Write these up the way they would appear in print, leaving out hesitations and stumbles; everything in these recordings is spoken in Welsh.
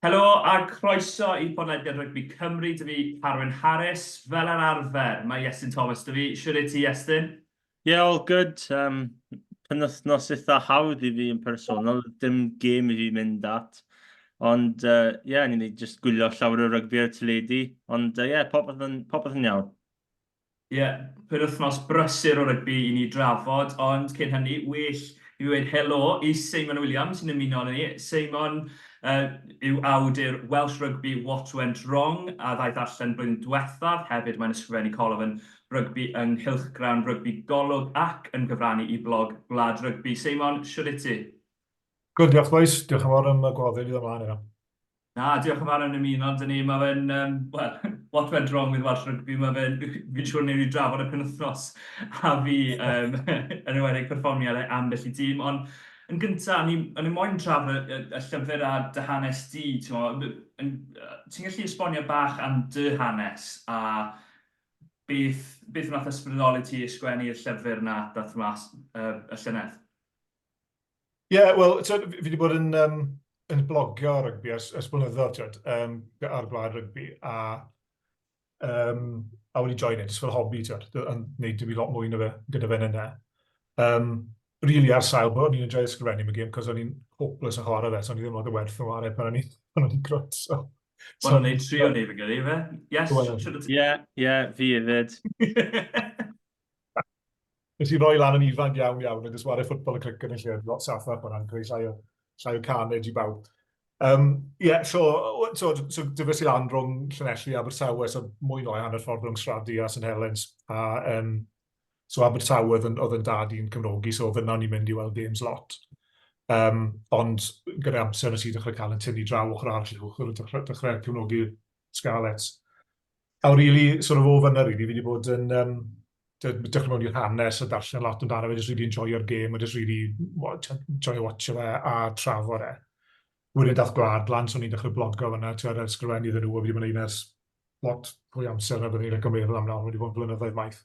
Helo a croeso i podlediad Rygbi Cymru, dy fi Carwyn Harris. Fel yr arfer, mae Iestyn Thomas dy fi. Shwt wyt ti, Iestyn? Yeah, all good. Penwythnos eitha hawdd i fi yn personol, dim gêm i fi mynd at. Ond ie, yeah, ni'n just gwylio llawer o rygbi ar y teledu. Ond ie, yeah, popeth yn iawn. Ie, yeah, penwythnos brysur o rygbi i ni drafod, ond cyn hynny, well i fi weud helo i Seimon Williams sy'n ymuno â ni. Seimon yw awdur Welsh Rugby What Went Wrong, a ddaeth allan blwyddyn diwethaf. Hefyd mae'n ysgrifennu colofn rygbi yng nghylchgrawn Rygbi Golwg ac yn cyfrannu i blog Gwlad Rygbi. Seimon, shwt wyt ti? Good, diolch boys. Diolch yn fawr am y gwahoddiad i ddod ymlaen heno. Na, diolch yn fawr am ymuno 'da ni. Mae fe'n, well, what went wrong with Welsh Rugby, mae fe'n, fi'n siŵr wnewn ni drafod y penwythnos a fi, yn enwedig perfformiad e ambell i dîm. Ond yn gyntaf, o'n i moyn trafod y llyfr a dy hanes di, ti'n ti'n gallu esbonio bach am dy hanes a beth, beth wnaeth ysbrydoli ti i ysgrifennu'r llyfr 'na dath mas y llynedd? Ie, yeah, wel, fi wedi bod yn blogio ar rygbi ers blynyddoedd, ti'od, ar Gwlad Rygbi, a wedi joino, jyst fel hobi, ti'od, yn gwneud dim byd lot mwy na fe, gyda fe yna. Really ar sail bod o'n i'n enjoy ysgrifennu am y gêm, cos o'n i'n hopeless yn chwarae fe, so o'n i ddim lot o werth yn chwarae pan o'n i'n grwt, so. Wel, o'n i'n trio neud fe gyda fe. Yes, Ie, ie, fi hefyd. Nes i roi lan yn ifanc iawn iawn a jyst ware ffwtbol a criced yn lle, lot saffach ma' hwnna'n creu llai o carnage i bawb. Yeah, so dyfes i lan rhwng Llanelli a Abertawe, so mwy neu lai hanner ffordd rhwng Stradi a St Helens. A so Abertawe oedd yn dad i'n cefnogi, so fyna o'n i'n mynd i weld games lot. Ond gyda amser nes i dechrau cael yn tynnu draw ochr arall i'r ochr, dechrau cefnogi Scarlets. A really, sort of o fan'na really, fi wedi bod yn dechrau mewn i'r hanes a darllen lot amdano fe, just really enjoyo'r gêm a just really enjoyo watcho fe a trafod e. Wedyn dath Gwlad lan, so o'n i'n dechrau blogio fan'na, ti'n gwbod, ysgrifennu iddyn nhw, a fi wedi bod yn gwneud ers lot fwy amser na byddwn i'n licio meddwl am nawr, wedi bod yn blynyddoedd maith.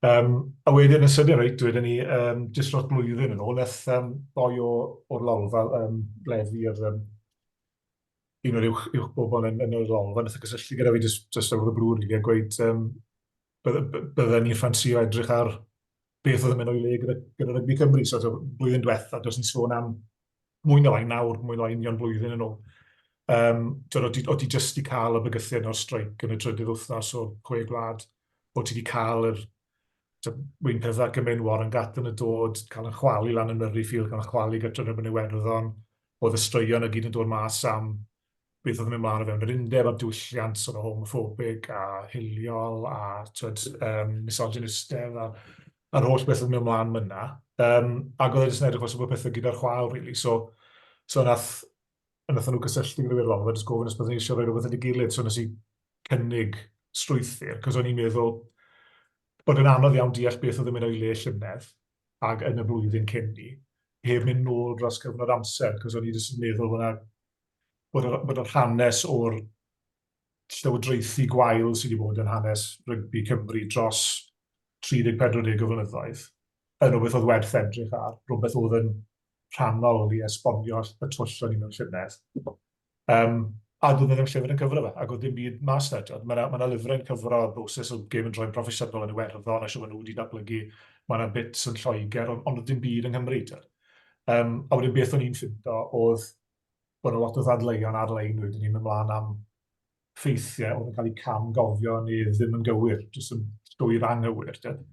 A wedyn yn sydyn reit, wedyn ni, jyst dros blwyddyn yn ôl, nath boi o'r Lolfa, Lefi, yr un o'r uwch bobl yn y Lolfa, nath o gysylltu gyda fi just out of the blue really, a gweud bydden ni'n ffansio edrych ar beth oedd yn mynd o'i le gyda Rygbi Cymru. So blwyddyn diwetha, does ni'n sôn am mwy na lai nawr, mwy na lai union blwyddyn yn ôl. O ti jyst 'di cael y bygythiad o'r streic yn y trydydd wythnos o'r Chwe Gwlad, o ti 'di cael yr Wayne Pivac yn mynd, Warren Gatland yn dod, cael yn chwalu lan yn Murrayfield, cael yn chwalu gyda yn Iwerddon, oedd y straeon y gyd yn dod mas am beth oedd yn mynd mlaen o fewn yr undeb a'r diwylliant sort of homophobic a hiliol a twyd, misogynistedd a'r holl beth oedd yn mynd mlaen myna. Ac oedd e jyst yn edrych fel bod pethau gyda'r chwâl, really. So nath nhw gysylltu gyda fi'r Lolfa, jyst gofyn os byddwn ni eisiau rhoi rhywbeth at ei gilydd. So nes i cynnig strwythur, cos o'n i'n meddwl bod yn anodd iawn deall beth oedd yn mynd o'i le llynedd ac yn y blwyddyn cyn ni, heb mynd nôl dros cyfnod amser, cos o'n i jyst yn meddwl bod yr hanes o'r llywodraethu gwael sydd wedi bod yn hanes rygbi Cymru dros 30-40 o flynyddoedd yn rhywbeth oedd werth edrych ar, rhywbeth oedd yn rhannol i esbonio y twll o'n i mewn llynedd. A doedd 'na ddim llyfr yn cyfro fe, ac oedd dim byd mas 'na. Mae 'na ma lyfrau'n cyfro y broses o gêm yn troi'n proffesiynol yn Iwerddon, a shwt maen nhw wedi datblygu. Mae 'na bits yn Lloegr, ond oedd dim byd yng Nghymru. A wedyn beth o'n i'n ffindo oedd bod 'na lot o ddadleuon ar-lein wedyn ni'n mynd mlaen am ffeithiau oedd yn cael eu cam-gofio neu ddim yn gywir, jyst yn llwyr anghywir, tibod?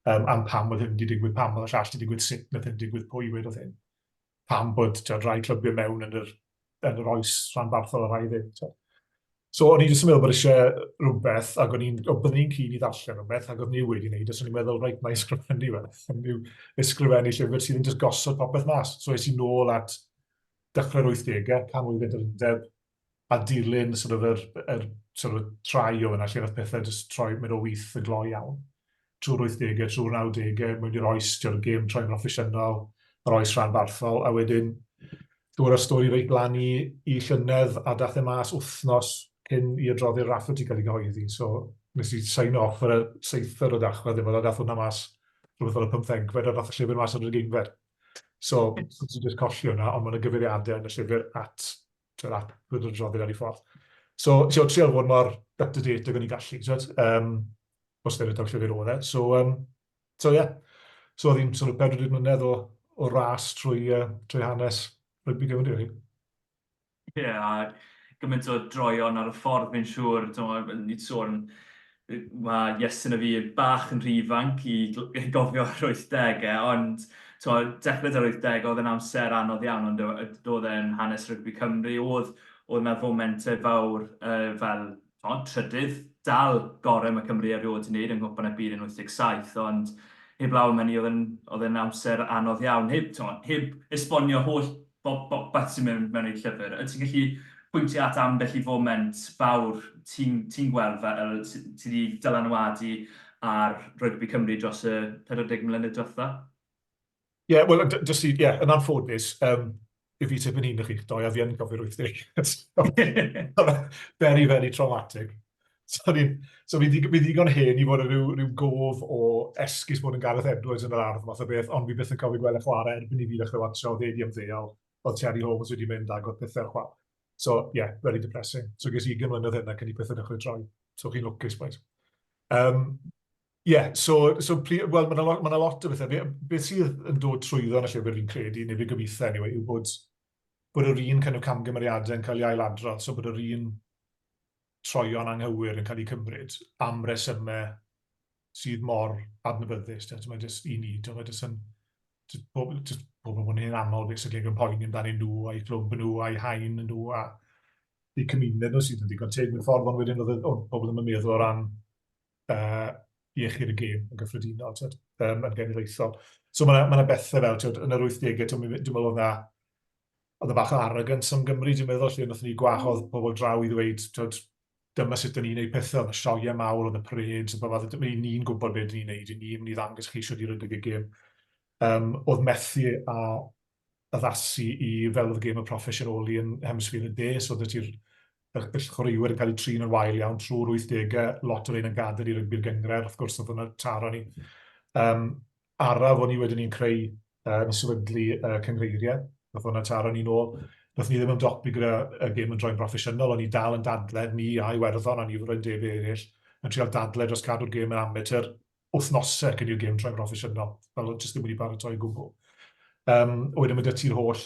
Am pam oedd hyn wedi digwydd, pam oedd y llall wedi digwydd, sut wnaeth hyn digwydd, pwy wedodd hyn, pam bod, tibod, rhai clybiau mewn yn yr oes rhanbarthol a rhai ddim. Tibod. So o'n i jyst yn meddwl bod eisiau rhywbeth, ac o'n i'n, byddwn i'n keen i ddarllen rhywbeth, ac oedd New wedi wneud, so o'n i'n meddwl, reit, na i ysgrifennu fe. Yw ysgrifennu llyfr sydd yn just gosod popeth mas. So es i nôl at dechrau'r 80au, canmlwyddiant yr undeb, a dilyn sort of yr sort of trai o fyna, lle nath pethau just troi, mynd o wyth yn gloi iawn. Trwy'r 80au, trwy'r 90au, mewn i'r oes, ti'n gêm troi'n broffesiynol, yr oes rhanbarthol, a wedyn dod â'r stori reit lan i llynedd, a dath e mas wythnos cyn i adroddiad Rafferty gael ei gyhoeddi. So nes i sign off ar y 7 o Dachwedd, ddim oedd, a dath hwnna mas rhywbeth fel y 15fed, a dath y llyfr mas ar yr 20fed. So, nes i just colli hwnna, ond mae yna gyfeiriadau yn y llyfr at twyd, app, rhywbeth o'r adroddiad ar ei ffordd. So, so trial fod mor up to date ag o'n i'n gallu, twyd, os ddim yn llyfr oedd e. So, so yeah. So oedd hi'n sort of 40 mlynedd o ras trwy hanes rygbi Cymru, really. Ie, yeah, a gymaint o droion ar y ffordd, fi'n siŵr. Ni'n sôn, mae Iestyn a fi bach yn rhy ifanc i gofio'r 80au, ond dechrau da'r 80au oedd yn amser anodd iawn, ond oedd e'n hanes rygbi Cymru, oedd 'na fomentau fawr fel trydydd dal gorau mae Cymru erioed wedi wneud yng Nghwpan y Byd yn 87, ond heblaw am hynny oedd e'n amser anodd iawn, heb, heb esbonio holl bopeth sy'n mynd mewn i'r llyfr. Wyt ti'n gallu pwyntio at ambell i foment fawr ti'n ti gweld fel sydd wedi dylanwadu ar rygbi Cymru dros y 40 mlynedd diwetha? Ie, yeah, wel, jyst i, ie, yn anffodus, i fi tipyn hŷn na chi'ch doi, a fi yn cofio'r 80. Very, very traumatic. So, ni, so fi, fi ddigon hen i fod yn rhyw gof o esgus bod yn Gareth Edwards yn yr ardd math o beth, ond fi byth yn cofio gweld e chwarae erbyn i fi ddechrau watsio, oedd e wedi ymddeol, oedd Terry Holmes wedi mynd ac oedd pethau'n chwal. So, yeah, very depressing. So, ges i 20 mlynedd hyn ac yn i pethau dechrau troi. So, chi'n lwcus, boys. Yeah, so wel, mae yna lot, ma lot o bethau. Beth sydd yn dod trwyddo yn y llyfr fi'n credu, neu fi'n gobeithio anyway, yw bod yr un kind of camgymeriadau yn cael ei ailadrodd, so bod yr un troion anghywir yn cael eu cymryd am resymau sydd mor adnabyddus. Mae jyst i ni, mae jyst yn just pobl, just pobl yn hunanol, basically, yn poeni amdanyn nhw, a'i clwb nhw, a'i haen nhw, a eu cymuned nhw sydd yn ddigon teg mewn ffordd, ond wedyn oedd pobl ddim yn meddwl o ran iechyd y gêm yn gyffredinol, tyd, yn genedlaethol. So mae yna ma bethau fel, tyd, yn yr 80au, dwi'n meddwl oedd yna oedd bach o arrogance am Gymru, dwi'n meddwl, lle wnaethon ni gwahodd pobl draw i ddweud, tyd, dyma sut dyn ni'n gwneud pethau, oedd y sioeau mawr, oedd y parades, oedd fath, ni'n gwybod beth ni'n gwneud, ni'n mynd i ddangos chi sut i rydeg y gêm. Oedd methu a addasu i fel oedd y gêm yn proffesiynoli yn hemisffer y de, so oedd ti'r y chwaraewyr yn cael eu trin yn wael iawn trwy'r 80au, lot o'r ein yn gadael i rygbi'r gynghrair, wrth gwrs oedd hwnna taro ni. Araf o'n i wedyn ni'n creu, yn sefydlu cynghreiriau, oedd hwnna taro ni nôl. Nath ni ddim ymdopi gyda y gêm yn droi'n broffesiynol, o'n i dal yn dadle, ni a Iwerddon a nifer o undebau eraill, yn trial dadle dros cadw'r gêm yn amateur, wythnosau cyn i'r gêm troi'n broffesiynol, fel oedd jyst ddim wedi paratoi o gwbl. Wedyn mae 'da ti'r holl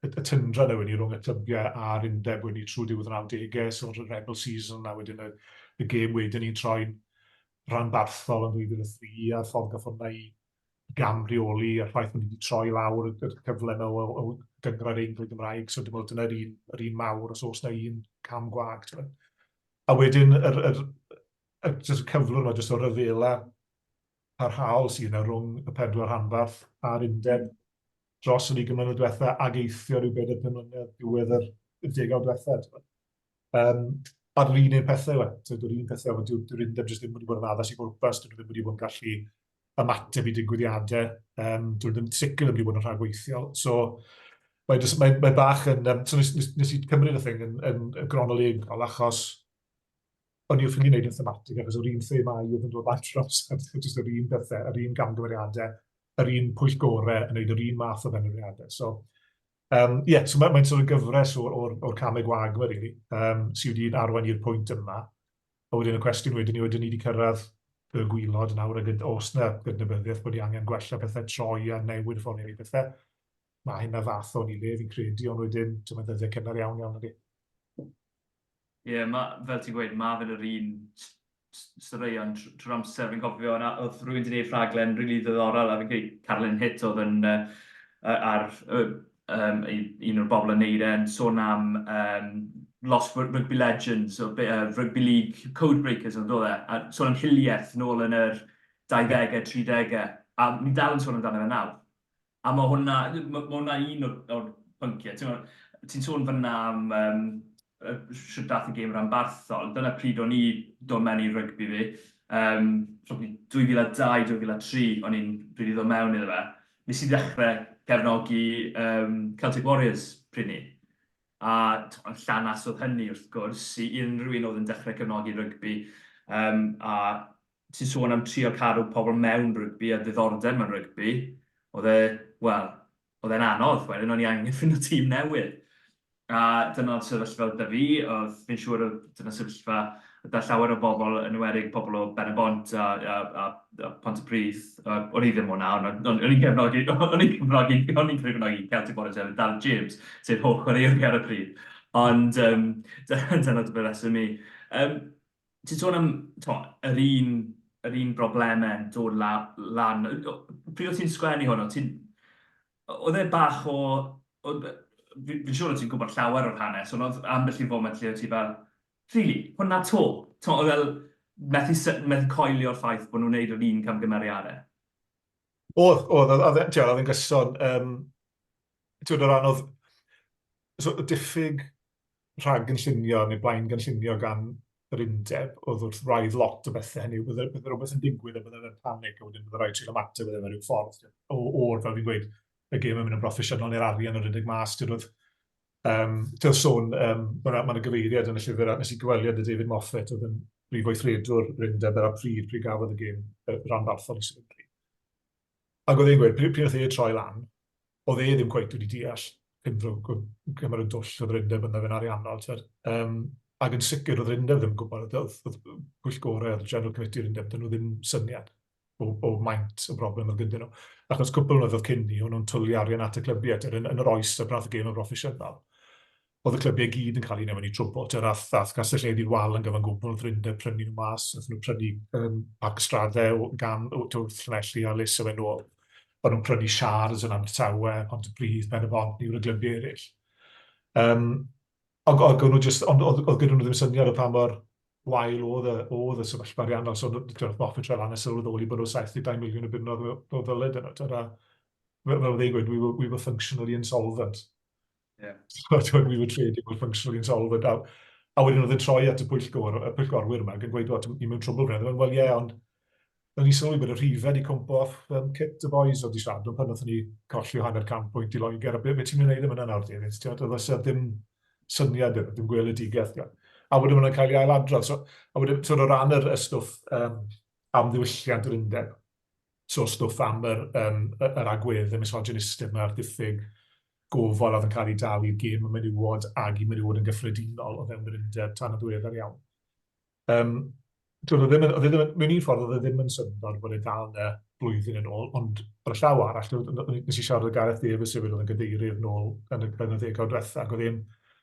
y tyndra 'na wedyn rhwng y clybiau a'r undeb wedyn trwy diwedd y 90au, so'r Rebel Season a wedyn y y gêm wedyn ni'n troi'n rhanbarthol yn 2003 a'r ffordd gath hwnna i gamreoli a'r ffaith bod ni wedi troi lawr y cyfle yna o gynghrair Eingl Gymraeg, so dwi'n meddwl dyna'r un, yr un mawr os oes 'na un cam gwag. A wedyn yr, yr, y jyst y cyflwr 'ma jyst o ryfela parhaol sydd yna rhwng y pedwar rhanbarth a'r undeb dros yr 20 mlynedd diwetha ag eithrio rhyw bedair pum mlynedd diwedd yr degawd diwetha. A'r un un pethau yw e, dyw'r un pethau yw e, dyw'r undeb jyst ddim wedi bod yn addas i bwrpas, dyn nhw ddim wedi bod yn gallu ymateb i digwyddiadau, dyn nhw ddim sicr ddim wedi bod yn rhagweithiol. So mae, just, mae bach yn... So nes i cymryd y thing yn gronolegol achos o'n i wrth i wneud yn thematig achos yr un themâu oedd yn dod lan trwy'r amser, jyst yr un bethau, yr un gamgymeriadau, yr un pwyllgorau yn gwneud yr un math o benderfyniadau. So, yeah, so mae'n mae sort of gyfres o'r camau gwag yma, really, sydd wedi arwain i'r pwynt yma. A wedyn y cwestiwn wedyn yw, ydyn ni wedi cyrraedd y gwaelod nawr, ac oes 'na gydnabyddiaeth bod ni angen gwella pethau, troi a newid y ffordd ni'n gwneud pethau. Mae hynna fath o'n i le, fi'n credu, ond wedyn, ti'n meddwl, ddyddiau cynnar iawn iawn ydy. Ie, yeah, ma, fel ti'n gweud, mae fe'n yr un straeon trwy'r amser. Fi'n cofio, na, oedd rhywun wedi gwneud rhaglen rili really ddiddorol, a fi'n credu Carolyn Hitt oedd yn ar un o'r bobl yn neud e, yn sôn am Lost Rugby Legends, so, Rugby League Codebreakers yn dod e, a sôn am hiliaeth nôl yn yr 20au, 30au, a ni dal yn sôn amdano fe nawr. A ma' hwnna, ma' hwnna un o'r pynciau. Ti'n ti'n sôn fan'na am shwt daeth y gêm ranbarthol. Dyna pryd o'n i dod mewn i rygbi fi. Probably 2002, 2003 o'n i'n rili ddod mewn iddo fe. Nes i ddechrau cefnogi Celtic Warriors pryd 'ny. A llanast oedd hynny wrth gwrs i unrhyw un oedd yn dechrau cefnogi rygbi. A ti'n sôn am trio cadw pobl mewn rygbi a ddiddordeb mewn rygbi, oedd e, wel, oedd e'n anodd wedyn, o'n i angen ffindo tîm newydd. A dyna'r sefyllfa oedd 'da fi, oedd fi'n siŵr oedd dyna sefyllfa oedd 'da llawer o bobl, yn enwedig pobl o Ben-y-bont a a a a Pontypridd. Yy o'n i ddim o 'na, ond o'n i'n cefnogi o'n i'n cefnogi o'n i'n cefnogi Celtic bore Sul, Darren James, sef hoff chwaraewr fi ar y pryd. Ond yym dyna fy rheswm i. Yym ti'n sôn am tibod yr un yr un broblemau'n dod lan. Pryd o't ti'n sgwennu hwn, o't ti'n... Oedd e bach o... Fi'n siŵr o't ti'n gwybod llawer o'r hanes, ond oedd ambell i foment lle o't ti fel, "Rili? Hwnna 'to?" Tibod, oedd fel methu methu coelio'r ffaith bod nhw'n wneud yr un camgymeriadau. Oedd, oedd, oedd, oedd e'n gyson. Um, Ti'n o ran oedd, so, y diffyg rhag-gynllunio neu blaen-gynllunio gan yr undeb oedd wrth wraidd lot o bethau hynny yw, bydde, bydde rhywbeth yn digwydd a bydde fe'n panic a wedyn bydde rhaid trio ymateb iddo fe rhyw ffordd o, o'r, fel fi'n gweud, y gêm yn mynd yn broffesiynol neu'r arian yn rhedeg mas, ti'n oedd, um, ti'n sôn, um, mae yna gyfeiriad yn y llyfr, a nes i gyfweliad â David Moffett, oedd yn brif weithredwr yr undeb ar y pryd, pryd gafodd y gêm ranbarthol i sefydlu. Ac oedd e'n gweud, pryd, pryd nath e troi lan, oedd e ddim cweit wedi deall cymaint o dwll oedd yr undeb ynddo fe'n ariannol. Tibod. Um, ac yn sicr oedd yr undeb ddim yn gwybod, oedd, oedd pwyllgorau, oedd General Committee yr undeb, dyn nhw ddim syniad o, o maint y broblem oedd gyda nhw. Achos cwpl o flynyddoedd cyn ni, o'n nhw'n twlu arian at y clybiau, yn, yn yr oes y brath y gêm yn broffesiynol. Oedd y clybiau gyd yn cael eu mewn i trwbl. Tibod, ath, ath Castell Nedd i'r wal yn gyfan gwbl, oedd yr undeb prynu nhw mas, nath nhw prynu um, Parc y Strade gan wrth Llanelli a Lys a fe nôl. O'n nhw'n prynu shares yn Abertawe, Pontypridd, Pen-y-bont, nifer o glybiau eraill. Um, ond, ond, nhw just, ond oedd, oedd gyda nhw ddim syniad o pa mor wael oedd y, oedd y sefyllfa ariannol. So, oedd Moffat troi lan a sylweddoli bod nhw 72 miliwn o bunnoedd o ddyled yno. Tibod, a fel oedd e'n gweud, we were, we were functionally insolvent. Yeah. So, we were trading with functionally insolvent. A, a wedyn oedd e'n troi at y pwyllgor, y pwyllgorwyr yma ac yn gweud, o, ni mewn trwbl fan hyn. Wel, ie, yeah, ond o'n i sylwi bod y rhifau wedi cwmpo off um, kit y boys o di Sadwrn pan wnaethon ni colli o hanner can pwynt i Loegr. A be, be ti'n mynd i wneud am yna nawr, David? Ti'n oedd oes ddim syniad, ddim gweledigaeth. A wedyn maen nhw'n cael ei ailadrodd. So, a wedyn, so, o ran yr stwff um, am ddiwylliant yr undeb, So stwff am yr, um, yr agweddau misogynistaidd 'ma, a'r diffyg gofal oedd yn cael ei dal i'r gêm y menywod ag i menywod yn gyffredinol o fewn yr undeb tan y ddiweddar iawn. Um, oedd e ddim, oedd e ddim, mewn un ffordd oedd e ddim yn syndod bod e dal yna blwyddyn yn ôl, ond ar y llaw arall, nes i siarad â Gareth Davies hefyd oedd yn gadeirydd nôl yn y, yn y ddegawd diwetha, ac oedd e'n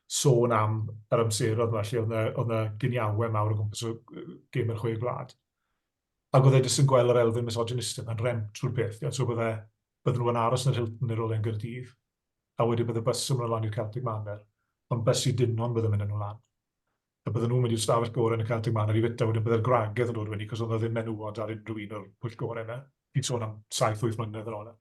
sôn am yr amseroedd yma lle oedd yna, oedd yna giniawau mawr o gwmpas y gêm yr chwe gwlad. Ac oedd e jyst yn gweld yr elfen misogynistaidd 'na'n rhemp trwy'r peth. So bydde, bydden nhw yn aros yn yr Hilton neu rywle yn Gaerdydd, a wedyn bydde bus yn mynd lan i'r Celtic Manor, ond bus i Dinon bydde'n mynd â nhw lan. A bydden nhw'n mynd i'r stafell gorau yn y Celtic Manor i fwyta, wedyn bydde'r gwragedd yn dod fyny, cos oedd 'na ddim menywod ar unrhyw un o'r pwyllgorau 'na. Fi'n sôn am 7-8 mlynedd yn ôl.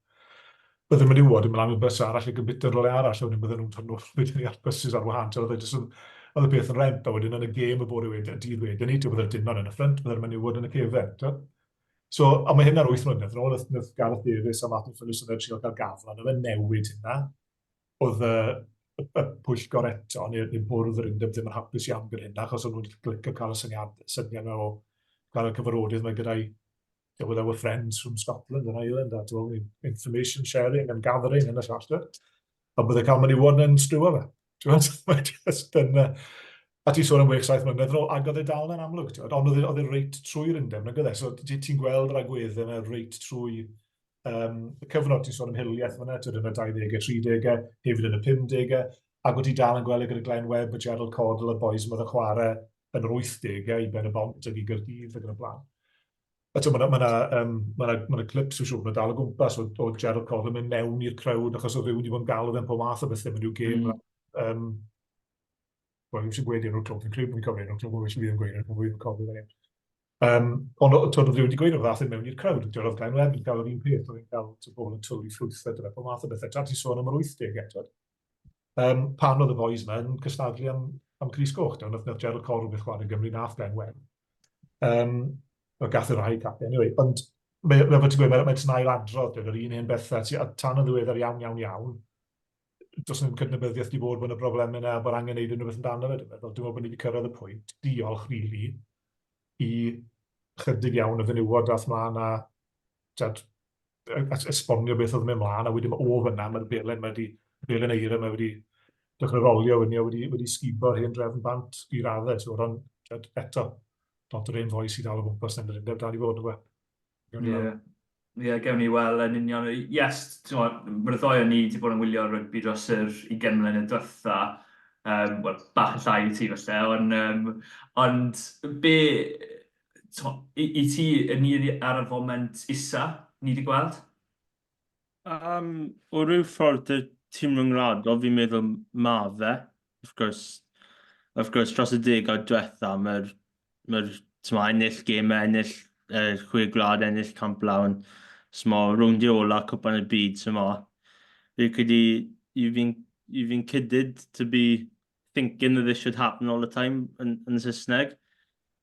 Bydde'r menywod yn mynd lan mewn bus arall ac yn byta yn rhywle arall, a wedyn bydden nhw'n dod nôl wedyn ar buses ar wahân. Oedd e jyst yn, oedd y peth yn rhemp, a wedyn yn y gêm y bore wedyn, y dydd wedyn ni, bydde'r dynion yn y ffrynt, bydde'r menywod yn y cefen. Tibod? So, a mae hynna'n 8 mlynedd yn ôl, nath Gareth Davies a Martin Phillips yn trio cael gafel arno fe, newid hynna. Oedd y, y, y pwyllgor eto, neu, neu bwrdd yr undeb ddim yn hapus iawn gyda hynna, achos o'n nhw'n licio cael y syniad, syniad yna o gael y cyfarfodydd mae gyda'i with our friends from Scotland and Ireland, a ti'n information sharing and gathering yn y llall, ti'n A bydde cael menywod yn striwo fe. Ti'n Mae just yn... A ti'n sôn am 6-7 mlynedd yn ôl, ac oedd e dal yn amlwg, ti'n ond oedd e, e reit trwy'r undeb, nag oedd e? So ti'n gweld yr agweddau yna reit trwy um, y cyfnod, ti'n sôn am hiliaeth fyna, ti'n yn y 20au, 30au, hefyd yn y 50au, ac wyt ti dal yn gweld e gyda Glenn Webb a Gerald Cordle a'r boys yma oedd yn chwarae yn yr 80au i Ben y Bont ac i Gyrdydd ac yn y blaen. A ti'n mae yna um, ma ma ma clips, dwi'n siŵr, mae'n dal o gwmpas o, o Gerald Codd yn mynd mewn i'r crowd achos oedd rhywun wedi bod yn galw fe'n pob math o bethau mewn rhyw gêm. Mm. Um, Wel, ddim eisiau gweud enw'r clwb, fi'n credu bod fi'n cofio enw'r clwb, ond fi ddim gweud enw'r clwb, fi'n cofio fe'n Um, ond twyd, oedd rhywun wedi gweud oedd ath mewn i'r crowd, oedd Glenn Webb yn cael yr un peth, oedd e'n cael pobl yn twlu ffrwythau, dyna pob math o bethau. Tra ti'n sôn am yr 80 eto. Um, pan oedd y boys yma yn cystadlu am, am Cris Goch, nath, nath Gerald Corr beth chwarae Gymru, nath Glenn Webb. Um, o gath y rhai capi, anyway. Ond mae, mae fel ti'n gweud, mae'n mae ail adrodd, yr un hen bethau, ti, a tan yn ddiweddar iawn, iawn, iawn, does ddim cydnabyddiaeth di bod bod yna broblemau yna, bod angen neud unrhyw beth amdano fe, dwi'n meddwl. Dwi'n meddwl bod ni wedi cyrraedd y pwynt, diolch, really, i chydig iawn o fenywod dath mlaen a tad, esbonio beth oedd yn mynd mlaen, a wedyn o fyna, mae'r belen, mae wedi, belen eira, mae wedi dechrau rolio wedyn ni a wedi, wedi sgubo'r hen drefn bant i raddau, ti'n gwybod, ond eto, lot o'r hen foi sydd dal o gwmpas yn yr undeb dal i fod, yn Ie, yeah. yeah, gewn ni weld yn union. Yes, mae'r ddoi o ni wedi bod yn wylio rygbi dros yr 20 mlynedd diwetha. Wel, bach yn llai i ti falle, ond, um, ond be, to, i, i ti, yn ni ar y foment isa ni wedi gweld? Um, o ryw ffordd y tîm rhyngwladol, fi'n meddwl ma fe. Of course, of course, dros y degawd diwetha, mae'r mae ma, ennill gemau, ennill chwe gwlad, ennill camp lawn, smo, rowndiau ola, cwpan y byd, smo. Fi'n credu, you've been, you've been kidded to be thinking that this should happen all the time yn, yn Saesneg.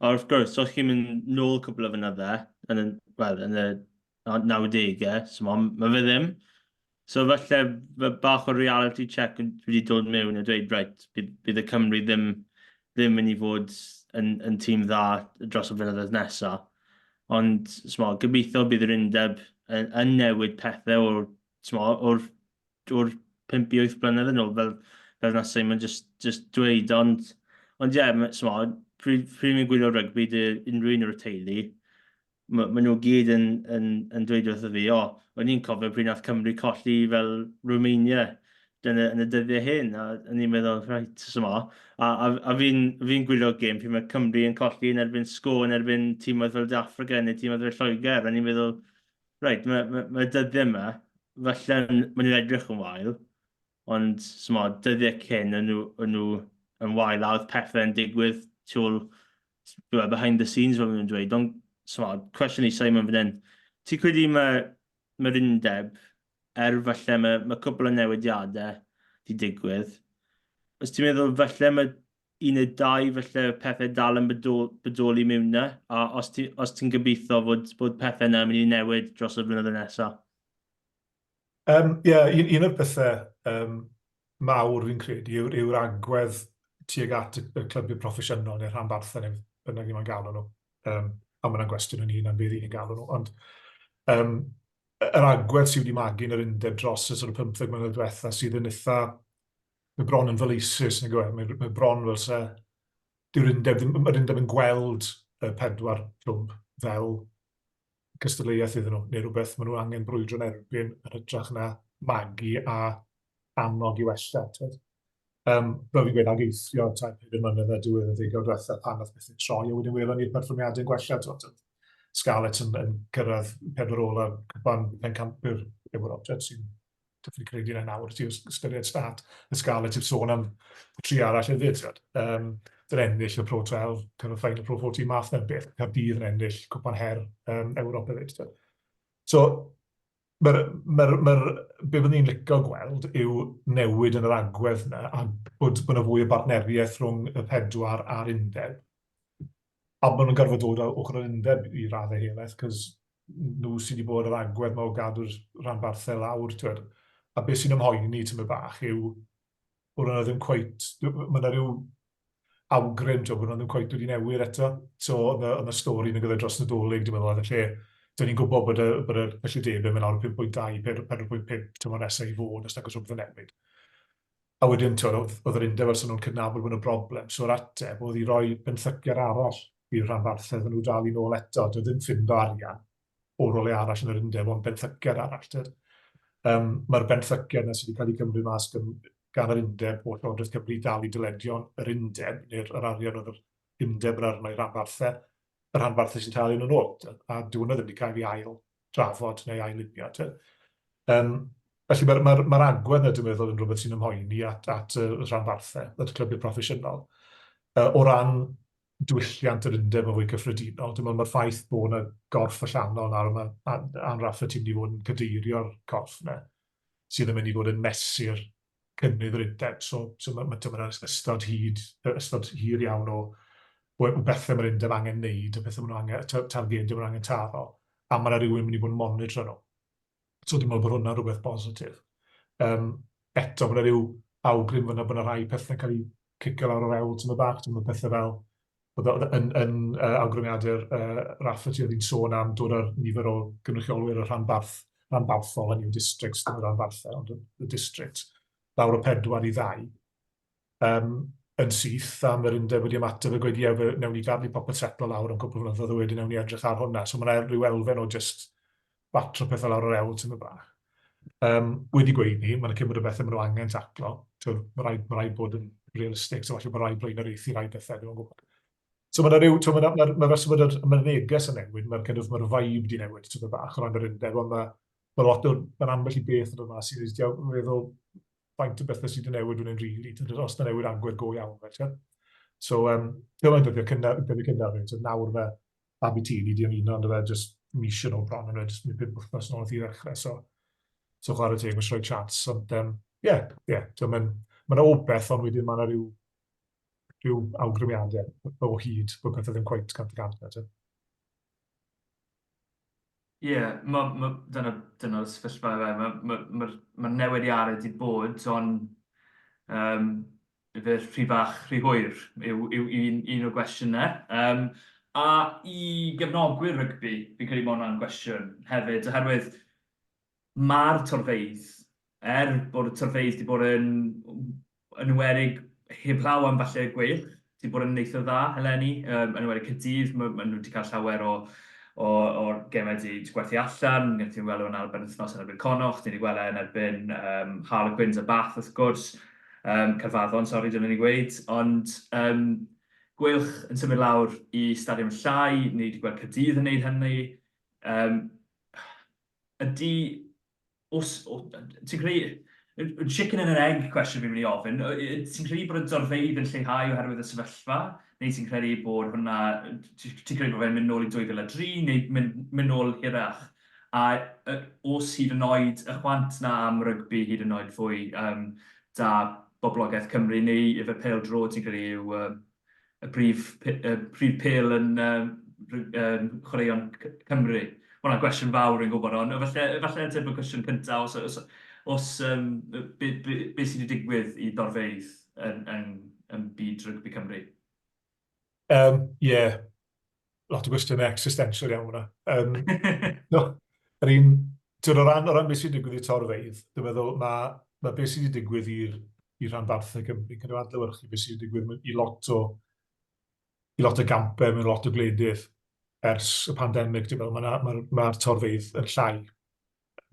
Or of course, os chi'n mynd nôl cwpl o fynydde, yn y, well, yn y 90au, so mae ma fe ddim. So falle bach o reality check wedi dod mewn a dweud, right, bydd, bydd y Cymru ddim, ddim mynd i fod yn, yn tîm dda dros y flynyddoedd nesaf. Ond, smo, gobeithio bydd yr undeb yn, yn newid pethau o'r, smo, o'r, o'r 5 i 8 blynedd yn ôl, fel, fel na Simon just, just dweud. Ond, ond ie, yeah, smo, pryd, pryd mi'n gwylio rygbi dy unrhyw un o'r teulu, ma, ma nhw gyd yn, yn, yn dweud wrtho fi, o, o'n i'n cofio pryd nath Cymru colli fel Romania yn y, yn y dyddiau hyn, a o'n i'n meddwl, reit, so ma. A, a, a fi'n fi gwylio gêm pryd mae Cymru yn colli yn erbyn sgo, yn erbyn tîmoedd fel De Affrica neu tîmoedd fel Lloegr, a o'n i'n meddwl, reit, mae ma, ma dyddiau yma, falle maen nhw'n edrych yn wael, ond smo, dyddiau cyn, o'n nhw, o'n nhw yn wael a oedd pethau yn digwydd tu ôl, behind the scenes fel maen nhw'n dweud. Ond, smo, cwestiwn i Simon fan hyn, ti'n credu mae'r mae undeb, er falle mae, mae cwpl o newidiadau di digwydd, os ti'n meddwl falle mae un neu dau falle pethau dal yn bodoli mewn 'na, a os ti, os ti'n gobeithio fod, bod pethau yna yn mynd i newid dros y blynyddoedd nesaf? Um, yeah, un, un o'r pethau um, mawr fi'n credu yw'r yw agwedd tuag at y, y clybiau proffesiynol neu'r rhanbarthau neu bynnag ni'n galw nhw. Um, a mae'n gwestiwn yn hun am beth ni'n galw nhw. Ond um, yr agwedd sydd wedi magu yn yr undeb dros y sort of 15 mlynedd diwetha sydd yn eitha mae bron yn faleisus, nag yw e? Mae, mae bron fel se... Dyw'r undeb ddim... Mae'r undeb yn gweld y pedwar clwb fel cystadleuaeth iddyn nhw, neu rhywbeth maen nhw angen brwydro'n erbyn yn hytrach na magu a annog i wella. Twyd. Um, fel fi'n gweud, ag eithrio tair pedair mlynedd a diwedd y ddegawd diwetha pan nath pethau troi, a wedyn welon ni'r perfformiadau'n gwella. Twyd. Scarlets yn, yn cyrraedd pedwar ola cwpan pencampwyr Ewrop, sy'n Definitely credu yna nawr, ti ystyried start y Scarlets heb sôn am tri arall hefyd, ti'n um, Dy'n ennill y Pro 12, cyrraedd final Pro 14 math na'r beth, Caerdydd yn ennill Cwpan Her um, Ewrop hefyd. Ti'n So, mae'r, mae'r, mae'r, be byddwn ni'n licio gweld yw newid yn yr agwedd yna a bod, bod yna fwy o bartneriaeth rhwng y pedwar a'r undeb. A maen nhw'n gorfod dod o ochr yr undeb i raddau helaeth, cos nhw sydd wedi bod yr agwedd 'ma o gadw'r rhanbarthau lawr, t'wod. A beth sy'n ymhoeni tymed bach yw bod hwnna ddim cweit... Mae yna rhyw awgrym, t'wod, bod hwnna ddim cweit wedi newid eto. So oedd 'na oedd 'na stori nag oedd e dros Nadolig, dwi'n meddwl, oedd y lle... Dan ni'n gwybod bod y bod y cyllidebau yn mynd lawr o 5.2 4.5 tymor nesaf i fod, os nag oes rhywbeth yn newid. A wedyn, tibod, oedd, oedd yr undeb fel 'sa nhw'n cydnabod bod yna broblem, so yr ateb oedd i roi benthyciad arall i'r rhanbarthau iddyn nhw dalu nôl eto. Doedd ddim ffindo arian o rywle arall yn yr undeb, ond benthyciad arall. Tibod. Um, Mae'r benthyciad yna sydd wedi cael ei gymryd mas gan, gan yr undeb o Llywodraeth Cymru i dalu dyledion yr undeb, neu'r yr arian oedd yr undeb yn arno i ranbarthau, y rhanbarthau sy'n talu nhw'n ôl, a dyw hwnna ddim wedi cael ei ail drafod neu ail-lunio. Um, felly mae'r mae, mae agwedd yna, dwi'n meddwl, yn rhywbeth sy'n ymhoeni at, at y rhanbarthau, at y clybiau proffesiynol. Uh, o ran diwylliant yr undeb yn fwy cyffredinol, dwi'n meddwl mae'r ffaith bod yna gorff allanol nawr, mae Ann Rafferty mynd i fod yn cadeirio'r corff yna, sydd yn mynd i fod yn mesur cynnydd yr undeb. So, so mae, mae, mae ystod hyd, ystod hir iawn o, o, o bethau mae'r undeb angen wneud, a pethau maen nhw angen, targedau maen nhw angen taro, a mae yna rhywun mynd i fod yn monitro nhw. So dwi'n meddwl bod hwnna'n rhywbeth positif. Um, eto, mae yna rhyw awgrym fyna bod yna rhai pethau'n cael eu cicio lawr o'r ewl tyma bach, dwi'n meddwl pethau fel oedd yn, yn uh, awgrymiadau'r uh, Rafferty oedd hi'n sôn am dod ar nifer o gynrychiolwyr y rhanbarth, rhanbarthol, hynny yw districts, ddim y rhanbarthau, ond y, y districts, lawr o pedwar i ddau. yn syth, a mae'r undeb wedi ymateb a gweud, ie, fe wnawn ni gadw popeth setlo lawr am cwpl o flynyddoedd a wedyn wnawn ni edrych ar hwnna. So mae yna rhyw elfen o just batro pethau lawr yr ewl tymed bach. Wedi gweud 'ny, mae 'na cymaint o bethau maen nhw angen taclo. Timod, mae rhaid, ma rhaid bod yn realistig, so falle bod rhaid blaenoriaethu rhai pethau, dwi'm yn gwybod. So mae 'na ryw, timod, mae'r ma, ma, ma, ma, ma neges yn newid, mae'r kind of, mae'r vibe 'di newid tymed bach o ran yr undeb, ond mae, mae lot o, mae'n ambell i beth yn dod mas sy'n feddwl faint o bethau sydd wedi newid fan hyn rili, really, os na newid agwedd go iawn, felly. So, dyma'n dyddiau cynnar, dyddiau cynnar, so nawr mae Abitini di ymuno, ond fe just mis yn ôl bron, ond fe just pum wythnos yn ôl i ddechrau, so, so chwarae teg, mae'n rhoi chance, ond ie, yeah, yeah, so mae'n ma obeith, ond wedyn mae yna rhyw, rhyw awgrymiadau o hyd bod pethau ddim cweit 100%. Ie, yeah, ma, ma, dyna, dyna'r sefyllfa fe. Mae'r ma, ma, ma newidiadau wedi bod, ond ife rhy fach, rhy hwyr yw, yw un, un o'r gwestiynau. A i gefnogwyr rygbi, fi'n credu bod hwnna'n gwestiwn hefyd, oherwydd mae'r torfeydd, er bod y torfeydd wedi bod yn, yn enwedig heblaw am falle Gweilch, wedi bod yn eitha dda eleni, yn enwedig Caerdydd, ma' ma' nhw wedi cael llawer o o o'r gemau wedi gwerthu allan, wnaethon ni weld hwnna ar benwythnos yn erbyn Connacht, ni wedi gweld e yn erbyn Harlequins a Bath wrth gwrs, Caerfaddon, sori, dylen ni gweud, ond Gweilch yn symud lawr i stadiwm llai, ni wedi gweld Caerdydd yn gwneud hynny. Ydy, os, ti'n credu, chicken and an egg question fi'n mynd i ofyn, ti'n credu bod y dorfeydd yn lleihau oherwydd y sefyllfa, neu ti'n credu bod hwnna, ti'n credu bod fe'n mynd nôl i 2003, neu mynd, mynd nôl hirach? A os hyd yn oed y chwant 'na am rygbi hyd yn oed fwy 'da boblogaeth Cymru, neu ife pêl-droed ti'n credu yw y prif y prif pêl yn chwaraeon Cymru? Ma' hwnna'n gwestiwn fawr fi'n gwybod, ond falle falle ateb y cwestiwn cynta os os os be be be sy 'di digwydd i dorfeydd yn yn yn byd rygbi Cymru? Ie, lot o gwestiynau existential iawn hwnna. No, yr un, ti'n o ran, o ran beth sy'n digwydd i torfeydd, dwi'n meddwl mae, mae beth sydd wedi digwydd i'r i rhanbarthau Cymru, kind of adlewyrchu beth sydd wedi digwydd i lot o, i lot o gampau mewn lot o gwledydd ers y pandemig, dwi'n meddwl, mae'r ma, ma, ma torfeydd yn llai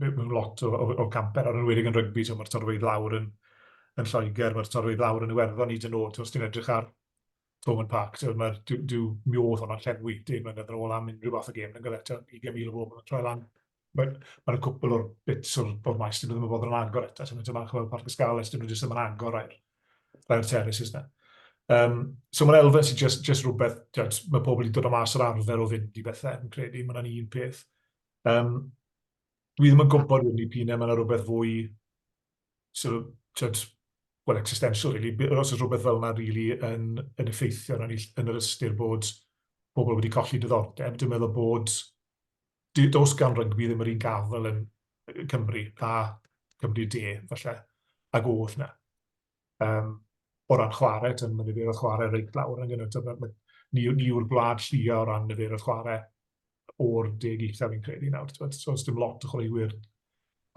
mewn lot o, o, o campau, ar enwedig yn rygbi, so mae'r torfeydd lawr yn, yn Lloegr, mae'r torfeydd lawr yn Iwerddon hyd yn oed, os ti'n edrych ar Thomond Park, so mae'r, dyw, dyw, mi oedd hwnna'n llenwi 10 mlynedd yn ôl am unrhyw fath o gêm, yn gyda, 20,000 o bobl yn troi lan. Mae ma cwpl o'r bits o'r, or maes, dyn nhw ddim yn bod yn agor eto, so mae'n bach fel Parc y Scarlets, dyn nhw jyst ddim yn agor rhai'r rhai terraces na. So mae'n elfen sy'n just, just rhywbeth, mae pobl wedi dod o mas o'r arfer o fynd i bethau, yn credu, mae'n un peth. Dwi ddim yn gwybod really p'un ai mae yna rhywbeth fwy sort of, tyd, well, existential really, os oes rhywbeth fel yna really yn, yn effeithio arnon ni yn yr ystyr bod pobl wedi colli diddordeb. Dwi'n meddwl bod, does gan rygbi ddim yr un gafel yn Cymru a Cymru De, falle, ag oedd na. O ran chwarae, tyd, mae niferoedd chwarae reit lawr yn gynnwys. Ni, ni yw'r gwlad llia o ran niferoedd chwarae o'r deg uchaf fi'n credu nawr. Tyd. So, does dim lot o chwaraewyr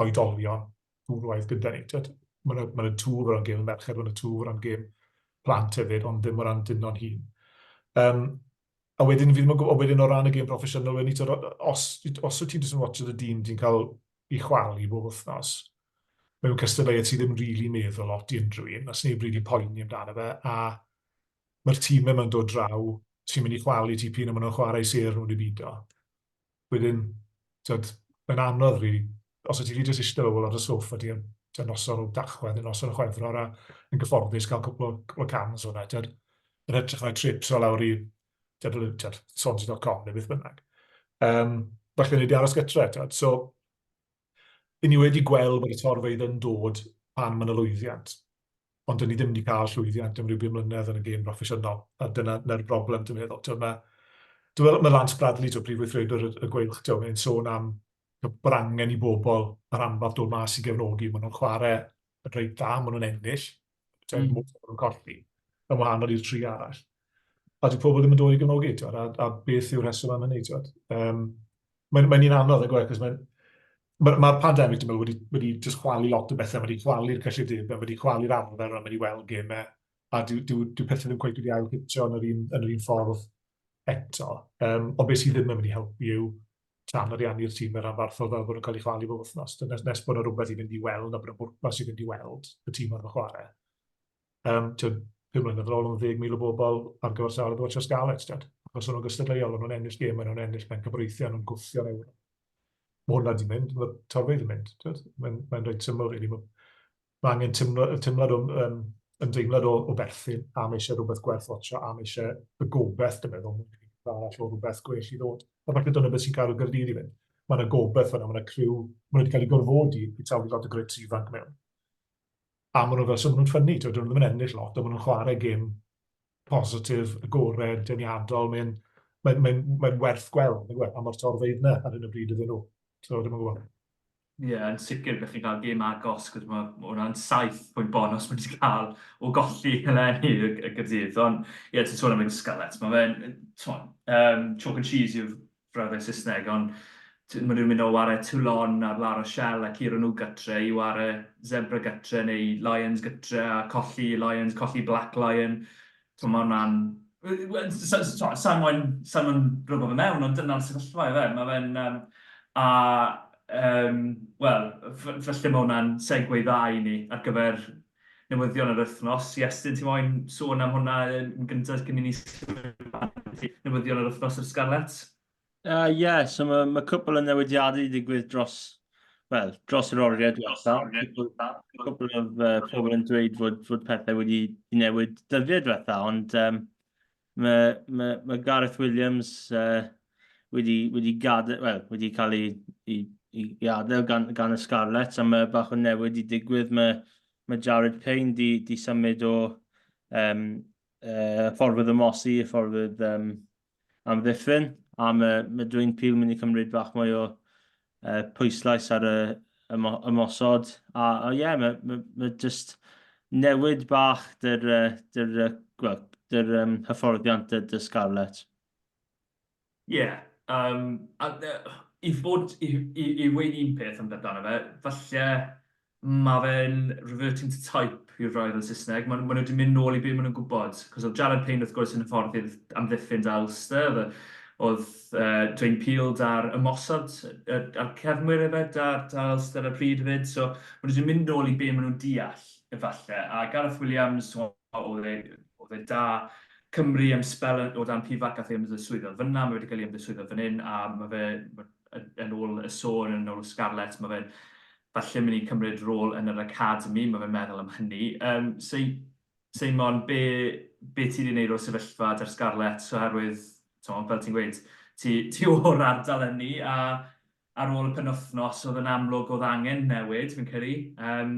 oedolion gwrwaidd gyda ni. Tyd. Mae yna ma twf o ran gêm y merched, mae yna twf o ran gêm plant hefyd, ond ddim o ran dynon hŷn. A wedyn, fi ddim yn gwybod, wedyn o ran y gêm proffesiynol, wedyn, tyd, os, os wyt ti'n jyst yn watchad y dîm ti'n cael i chwalu bob wythnos, mewn cystadleuaeth sydd ddim rili meddwl lot i unrhyw un, a sneb rili poeni amdano fe, a mae'r tîmau yma'n dod draw sy'n mynd i chwalu ti p'un a maen nhw'n chwarae sêr nhw neu beidio. Wedyn, tyd, mae'n anodd rili. Os wyt ti jyst eistedd ar y soffa ti yn tyd, noson o Dachwedd neu noson o Chwefror a yn gyfforddus cael cwpl o, cwpl o cans o'na, tyd, yn hytrach na trips o lawr i tyd, tyd, Swansea.com neu beth bynnag. Falle ni wedi aros gytre, tyd. So, i ni wedi gweld bod y torfeydd yn dod pan mae yna lwyddiant, ond dyn ni ddim wedi cael llwyddiant am ryw bum mlynedd yn y gêm broffesiynol, a dyna dyna'r broblem dwi'n meddwl. Dwi'n meddwl, dwi'n meddwl mae Lance Bradley, dwi'n prif weithredwr y, y Gweilch, dwi'n meddwl, sôn am bod angen i bobl y rhanbarth dod mas i gefnogi, maen nhw'n chwarae yn reit dda, maen nhw'n ennill, maen nhw'n colli, yn wahanol i'r tri arall. A dyw pobl ddim yn dod i gefnogi, ti'n a, a beth yw'r rheswm am hynny, ti'n Mae'n mae un anodd, yn gweud, mae'n Mae'r ma pandemig, dwi'n meddwl, wedi, wedi just chwalu lot o bethau. Mae wedi chwalu'r cyllideb, mae wedi chwalu'r arfer, mae wedi weld gemau A dyw, dyw, dyw pethau ddim cweit wedi ail-hitio yn yr un, yn yr un ffordd eto. Um, ond beth sydd ddim yn mynd i helpu yw tan ariannu'r tîm yr anfarthol fel bod nhw'n cael ei chwalu bob wythnos. Nes, nes bod yna rhywbeth i fynd i weld a bod yna bwrpas i fynd i weld y tîm ar y chwarae. Um, tyd, 5 mlynedd yn ôl, oedd 10,000 o bobl ar gyfer safle i watcho Scarlets, tyd. Achos o'n nhw'n gystadleuol, o'n nhw'n ennill gêm, o'n nhw'n ennill pencampwriaethau, o'n nhw'n gwthio'n Ewrop. Mae hwnna di mynd, mae'r torfeydd yn mynd. Mae'n mae reit syml, really. Mae, mae angen teimlo, teimlad o, um, ymdeimlad o, o berthyn, a mae eisiau rhywbeth gwerth watcho, a mae eisiau y gobeith, dwi'n meddwl, arall o rhywbeth gwell i ddod. A falle dyna beth sy'n cadw Gaerdydd i fynd. Mae yna gobeith fyna, mae yna criw, mae nhw wedi cael eu gorfodi i taflu lot o grits ifanc mewn. A maen nhw fel, so maen nhw'n ffynnu, dyn nhw ddim yn ennill lot, ond maen nhw'n chwarae gêm positif, agored, deniadol, mae'n mae, mae, mae werth gweld, nag yw e? A mae'r torfeydd yna ar hyn o bryd iddyn nhw. So, ddim yn gwybod. Ie, yeah, yn sicr bych chi'n cael gêm agos, cos mae hwnna'n 7 pwynt bonus mae wedi cael o golli eleni y, y Gaerdydd. Ond, ie, yeah, ti'n sôn am y Scarlets, mae fe'n, um, chalk and cheese yw'r brawddeg Saesneg, ond maen nhw'n mynd o ware Toulon a'r La Rochelle a curo nhw gytre i ware Zebre gytre neu Lions gytre a colli Lions, colli Black Lion. So mae hwnna'n... Sa'n moyn, sa'n moyn rwbo fe mewn, ond dyna'r sefyllfa i fe. Mae fe'n... Um, a, um, wel, falle mae hwnna'n segue dda i ni ar gyfer newyddion yr wythnos. Iestyn, ti moyn sôn am hwnna yn gyntaf cyn i ni symud newyddion yr wythnos i'r Scarlets? Ie, uh, yeah, so mae ma cwpl o newidiadau wedi digwydd dros, well, dros yr oriau diwetha. Cwpl o uh, pobl yn dweud fod, fod pethau wedi newid dyddiau diwetha, ond um, mae, mae, mae Gareth Williams uh, wedi, wedi, gadael, well, wedi cael ei, ei, ei, ei adael gan, gan y Scarlets, a mae bach o newid i digwydd. Mae, mae Jared Payne di, di symud o um, uh, ffordd ymosi i ffordd um, amddiffyn, a mae, mae Dwayne Peel mynd i cymryd bach mwy o uh, pwyslais ar y ymosod. A, a ie, yeah, mae, mae, mae just newid bach dy'r, dy'r, well, dy'r um, hyfforddiant dy, dy Scarlets. Ie, yeah, um, a, i fod, i, i, i weud un peth amdano fe, falle mae fe'n reverting to type i'r rhai fel Saesneg. Maen, maen nhw wedi mynd nôl i be maen nhw'n gwybod. Cos oedd Jared Payne wrth gwrs yn hyfforddi'r amddiffyn da Ulster. Oedd, oedd uh, Dwayne Peel da'r ymosod a'r cefnwyr hefyd da, da Ulster ar y pryd hefyd. So maen nhw wedi mynd nôl i be maen nhw'n deall efallai. A Gareth Williams, oedd e, oedd e da Cymru am sbel o dan Pivac, gath ei ymddiswyddo fyna, mae wedi cael ei ymddiswyddo fan hyn, a mae fe, yn ôl y sôn, yn ôl y Scarlets, mae fe'n falle mynd i cymryd rôl yn yr academy, mae fe'n meddwl am hynny. Um, so, Seimon, be, be ti wedi gwneud o'r sefyllfa da'r Scarlets, oherwydd, to, fel ti'n gweud, ti, ti o'r ardal hynny, a ar ôl y penwythnos oedd yn amlwg oedd angen newid, fi'n credu. Um,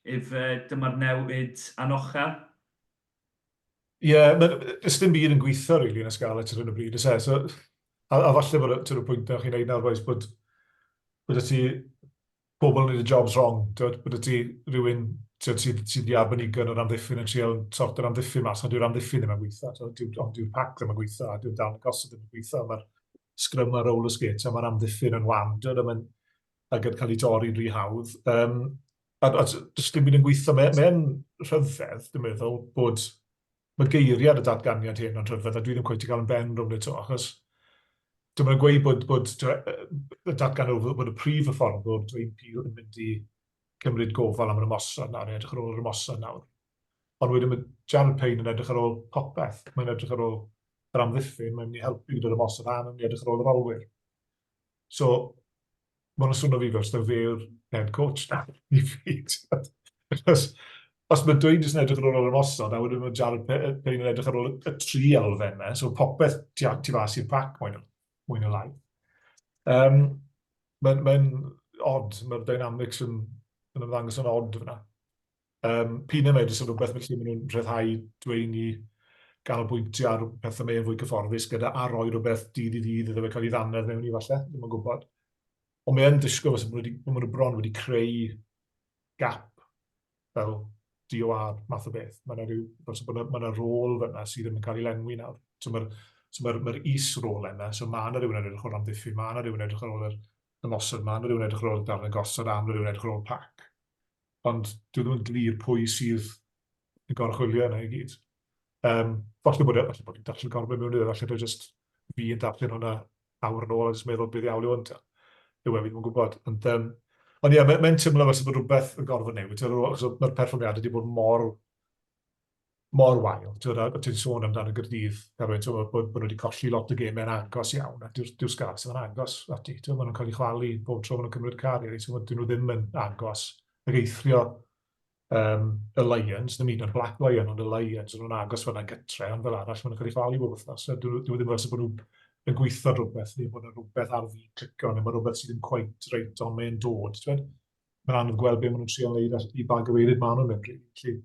if, dyma'r newid anochel. Ie, yeah, does dim byd yn gweithio, really, yn y Scarlets ar hyn o bryd, oes e? So, a, a falle bod y pwynt na chi'n neud nawr, boys, bod, bod y ti pobl yn neud y jobs wrong, twyd, bod y ti rhywun twyd, sydd, sydd wedi arbenigo yn yr amddiffyn yn trial sort yr amddiffyn mas, ond dyw'r amddiffyn ddim yn gweithio, twyd, dyw, ond dyw'r pac ddim yn gweithio, a dyw'r darn gosod ddim yn gweithio, mae'r sgrym ar roller skates, a mae'r amddiffyn yn wan, twyd, a mae'n ac yn cael ei dorri'n rhy hawdd. Um, a, a does dim byd yn gweithio. Mae'n mae rhyfedd, dwi'n meddwl, bod mae geiriad y datganiad hyn yn rhyfedd, a dwi ddim cweit i gael yn ben rownd eto, achos dwi'n meddwl gweud bod, bod y datgan bod y prif hyfforddwr, Dwayne Peel, yn mynd i cymryd gofal am yr ymosod nawr, yn edrych ar ôl yr ymosod nawr. Ond wedyn mae Jared Payne yn edrych ar ôl popeth. Mae'n edrych ar ôl yr amddiffyn, mae'n mynd i helpu gyda'r ymosod a mae'n mynd i edrych ar ôl yr olwyr. So, mae'n swnio fi fel fe yw'r head coach na i fi. Achos, os mae dweud jyst yn edrych ar ôl yr ymosod, a wedyn mae Jared Payne yn edrych ar ôl y tri elfennau, so popeth tu, tu fas i'r pac mwy na, mwy na lai. Um, Mae'n mae odd, mae'r dynamics yn, yn ymddangos yn odd fyna. Um, p'un ai mae jyst yn rhywbeth felly maen nhw'n rhyddhau dweud i ganolbwyntio ar pethau mae'n fwy cyfforddus gyda a rhoi rhywbeth dydd i ddydd iddo fe cael ei ddannedd mewn i falle, ddim yn gwybod. Ond mae yn disgwyl fel bod nhw, nhw bron wedi creu gap fel DOR math o beth. Mae yna rhyw, fel bod yna, mae yna rôl fyna sydd ddim yn cael ei lenwi nawr. So mae'r so mae'r mae is-rôl yna, so mae yna rhywun yn edrych ar amddiffyn, mae yna rhywun yn edrych ar ôl yr ymosod, mae yna rhywun yn edrych ar ôl y darn y gosod, a mae yna rhywun yn edrych ar ôl pac. Ond dwi ddim yn glir pwy sydd yn goruchwylio yna i gyd. Um, falle bod, e, falle bod fi'n darllen gormod mewn iddo, falle bod just fi yn darllen hwnna awr yn ôl a jyst meddwl beth iawn yw hwn ta. Yw e, fi ddim yn gwybod. Ond, um, ond ie, mae'n mae teimlo fel bod rhywbeth yn gorfod newid, achos mae'r perfformiadau wedi bod mor mor wael. Ti'n gwbod, ti'n sôn amdano Gaerdydd, Carwyn, ti'n gwbod, bod, bod nhw wedi colli lot o gemau'n agos iawn, a dyw'r dyw Scarlets ddim yn agos ati. Ti'n gwbod, maen nhw'n cael eu chwalu bob tro maen nhw'n cymryd y car, ti'n gwbod, dyn nhw ddim yn agos. Ac eithrio um, y Lions, ddim hyd yn oed Black Lion, ond y Lions, yn nhw'n agos fyna gytre, ond fel arall, maen nhw'n cael eu chwalu bob wythnos. So, dyn nhw ddim fel bod nhw yn gweithio rhywbeth, neu bod yna rhywbeth ar fin clicio, neu mae rhywbeth sydd yn quite reit, ond mae'n dod. Ti'n gwbod? Mae'n anodd gweld beth maen nhw'n trio wneud a i ba gyfeiriad maen nhw'n mynd. Felly,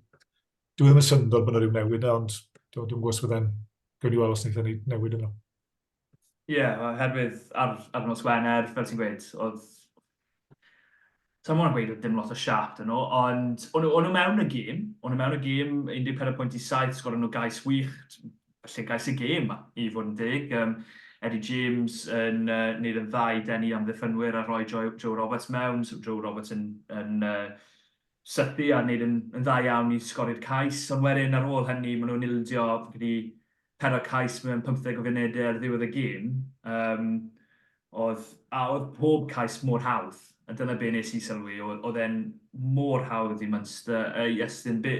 dwi ddim yn syndod bod yna rhyw newid yna, ond dwi'n gwybod os fydde'n gawn ni weld os wnaethon ni newid yna. Ie, yeah, oherwydd ar, ar nos Wener, fel ti'n gweud, oedd... Sa'n mwyn gweud oedd dim lot o siap dyn nhw, ond o'n nhw, nhw mewn y gêm, o'n nhw mewn y gêm, 14 pwynt i 7, sgoron nhw gais wych, felly gais y gêm, i fod yn deg. Um, Eddie James yn uh, neud yn dda i denu amddiffynwyr a rhoi Joe, Joe Roberts mewn, so Joe Roberts yn, yn uh, sythu a wneud yn, yn dda iawn i sgori'r cais, ond wedyn ar ôl hynny maen nhw'n ildio gyda pedwar cais mewn 15 o funudau ar ddiwedd y gêm. Um, oedd, a oedd pob cais mor hawdd, a dyna be nes i sylwi, oedd e'n mor hawdd i Munster, uh, i Estyn, be,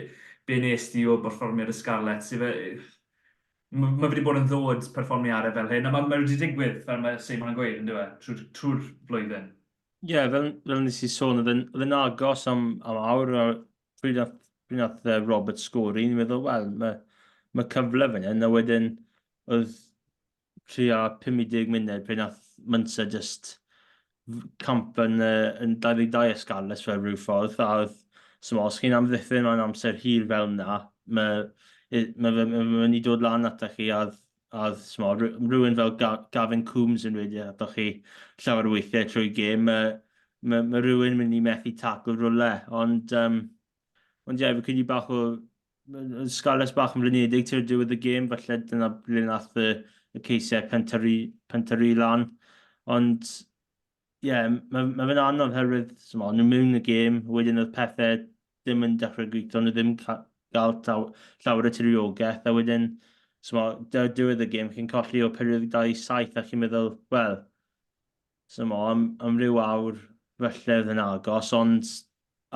be nes di o berfformiad y Scarlets, i fe, mae ma wedi bod yn ddod perfformiadau fel hyn, a mae ma wedi digwydd, fel mae Seimon yn gweud, yn dweud, trwy'r trwy flwyddyn. Ie, yeah, fel, fel nes i sôn, oedd yn agos am, am awr, a pryd nath, pryd nath uh, Robert sgori, ni'n meddwl, wel, mae, mae cyfle fan hyn, a wedyn oedd tua 50 munud pryd nath Munster just camp yn, uh, yn 22 y Scarlets fel rhyw ffordd, a oedd, so os chi'n amddiffyn mewn amser hir fel yna, mae, mae fe mynd i dod lan ata chi, a oedd A oedd, smo, rhywun fel Gavin Coombs yn rhedeg atoch chi llawer o weithiau trwy gêm, mae, mae, mae rhywun mynd i methu tacl rhywle. Ond, um, ond ie, yeah, fi credu bach o... Scarlets bach yn flinedig tua'r diwedd y gêm, falle dyna ble nath y, y ceisiau pentyrru, pentyrru lan. Ond ie, yeah, mae ma fe'n anodd herwydd, smo, nhw mewn y gêm, wedyn oedd pethau ddim yn dechrau gweithio, nhw ddim gael taw, llawer o tiriogaeth, a wedyn, smo, diwedd y gêm, chi'n colli o 42-7 a chi'n meddwl, wel, smo, am, am ryw awr, felly oedd yn agos, ond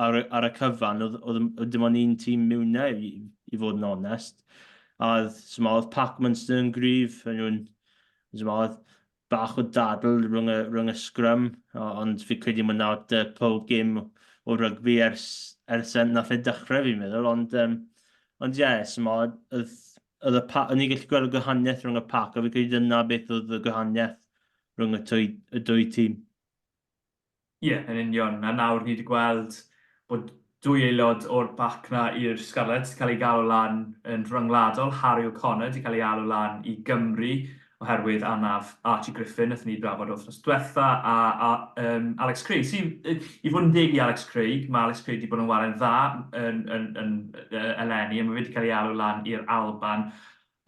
ar, ar y cyfan, oedd, oedd, oedd dim ond un tîm mewn e, i, i fod yn onest. A oedd, smo, oedd Pac Munster yn gryf, yn nhw'n, smo, oedd bach o dadl rhwng y, rhwng y sgrym, ond fi credu mae nawr dy pob gêm o rygbi ers, ers nath e dechrau fi'n meddwl, ond um, ond ie, yeah, so oedd, oedd y pa, o'n i'n gallu gweld y gwahaniaeth rhwng y pac, a fi credu dyna beth oedd y gwahaniaeth rhwng y, twy, y dwy tîm. Ie, yn union. A nawr ni wedi gweld bod dwy aelod o'r bac 'na i'r Scarlets 'di cael eu galw lan yn rhyngwladol. Harry O'Connor 'di cael ei alw lan i Gymru oherwydd anaf Archie Griffin, wnaethon ni drafod wythnos diwetha, a, a um, Alex Craig. Sy'n, i fod yn deg i Alex Craig, mae Alex Craig wedi bod yn ware'n dda yn, yn, yn, yn eleni, a mae fe wedi cael ei alw lan i'r Alban.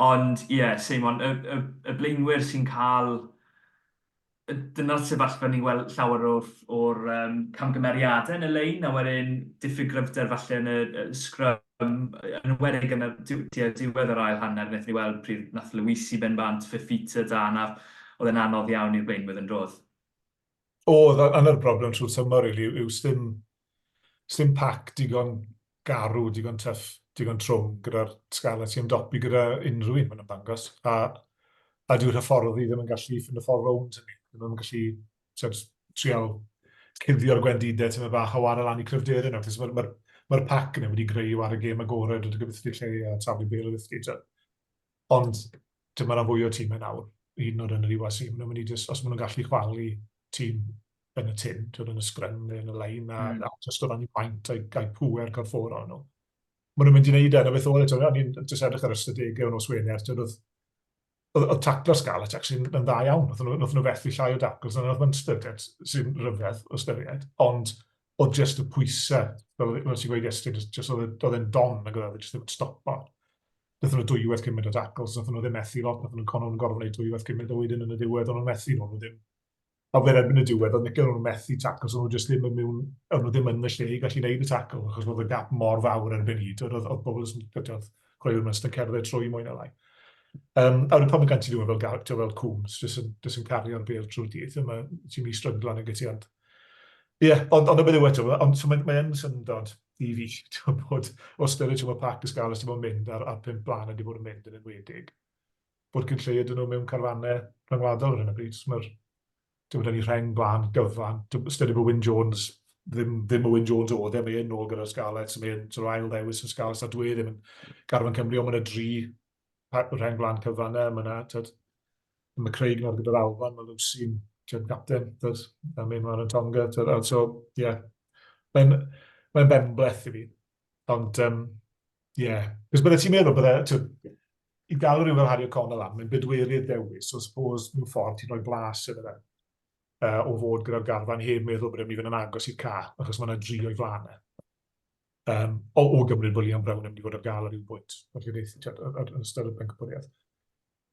Ond ie, yeah, Seimon, y, y, y blaenwyr sy'n cael dyna'r sefyllfa ni'n gweld llawer o'r, or, um, camgymeriadau yn y lein, a wedyn diffyg gryfder falle yn y, y sgrym, yn enwedig yn y diwedd yr ail hanner, wnaethon ni weld pryd nath Lewisi ben bant, Fifita da anaf, oedd e'n anodd iawn i'r blaenwyr yn rodd. Oedd, a 'na'r broblem trwy'r tymor rili, yw sdim, sdim pac digon garw, digon tyff, digon trwm gyda'r Scarlets i ymdopi gyda unrhyw un, mae'n ymddangos. A, a dyw'r hyfforddi ddim yn gallu ffindo ffordd rownd hynny. Ddim yn gallu tyd, trial cuddio'r gwendidau tyma bach a wara lan i cryfderau nhw. Mae'r ma, ma pac yna wedi greu i wara gêm agored o dy gyfythru lle a taflu bel o ddysgu. Ond dyma rhan fwy o tîmau nawr, hyd yn oed yn yr URC, maen nhw'n mynd i just, os maen nhw'n gallu chwalu tîm yn y tin, twyd, yn y sgrym neu yn y lein, a, mm. a just o ran i faint a'i, a'i pŵer corfforol nhw. Maen nhw'n mynd i wneud e, na beth oedd e, o'n i'n just edrych ar ystadegau o'n nos Wener, twyd, oedd, oedd, oedd taclo'r Scarlets actually yn dda iawn. Nath nhw, nath nhw fethu llai o dacles na nath Munster, sy'n rhyfedd o ystyried, ond oedd just y pwysau, fel, fel ti'n gweud Estyn, just, just oedd e, e'n don ac oedd e just ddim yn stopo. Nath nhw dwywaith cymaint o dacles, nath nhw ddim methu lot, nath nhw'n gorfod gwneud dwywaith cymaint o wedyn yn y diwedd, ond nhw'n methu nhw, nhw ddim. A wedyn erbyn y diwedd, oedd Nick nhw'n methu tackle, so nhw jyst ddim yn mewn, o'n nhw ddim yn y lle i gallu gwneud y tackle, achos oedd y gap mor fawr erbyn hyd, oedd, oedd bobl yn, oedd chwaraewyr yn yn cerdded trwy mwy na lai. A wedyn pan mae gen ti rhywun fel, fel Coombs, jyst yn, jyst yn cario'r bêl trwy'r dydd, yma, ti'n mynd i stryglo nag ti, ond... Ie, yeah, ond y beth yw eto, ond so mae'n mae syndod i fi, ti'n bod, o ystyried ti'n bod pac y Scarlets ti'n bod yn mynd a'r, a'r pump blaen wedi bod yn mynd yn enwedig, bod cyn lleied nhw mewn carfannau rhyngwladol ar hyn o bryd. Mae'r dwi'n bod ni rheng blaen gyfan. Ystyried bod Wyn Jones ddim, ddim y Wyn Jones oedd e, mae e'n nôl gyda'r Scarlets, mae e'n sort of ail ddewis y Scarlets, a dwi e ddim yn garfan Cymru, ond mae yna dri rheng blaen cyfan e, mae yna, tyd, mae Craig nawr gyda'r Alban, mae Lucy'n tyd, captain, tyd, a mae'n mlaen yn Tonga, tyd, a so, ie, yeah. mae'n mae benbleth i fi, ond, um, ie, yeah. Cos bydde ti'n meddwl, bydde, tyd, i gael rhywun fel Harry O'Connell lan, mae'n bedwerydd dewis, so suppose mewn ffordd ti'n rhoi blas iddo fe uh, o fod gyda'r garfan heb meddwl bod e'n mynd i fynd yn agos i'r ca, achos mae yna dri o'i flaen e. Um, o, o gymryd bod Liam Brown yn mynd i fod ar gael ar ryw bwynt, felly yn ystod y bencampwriaeth.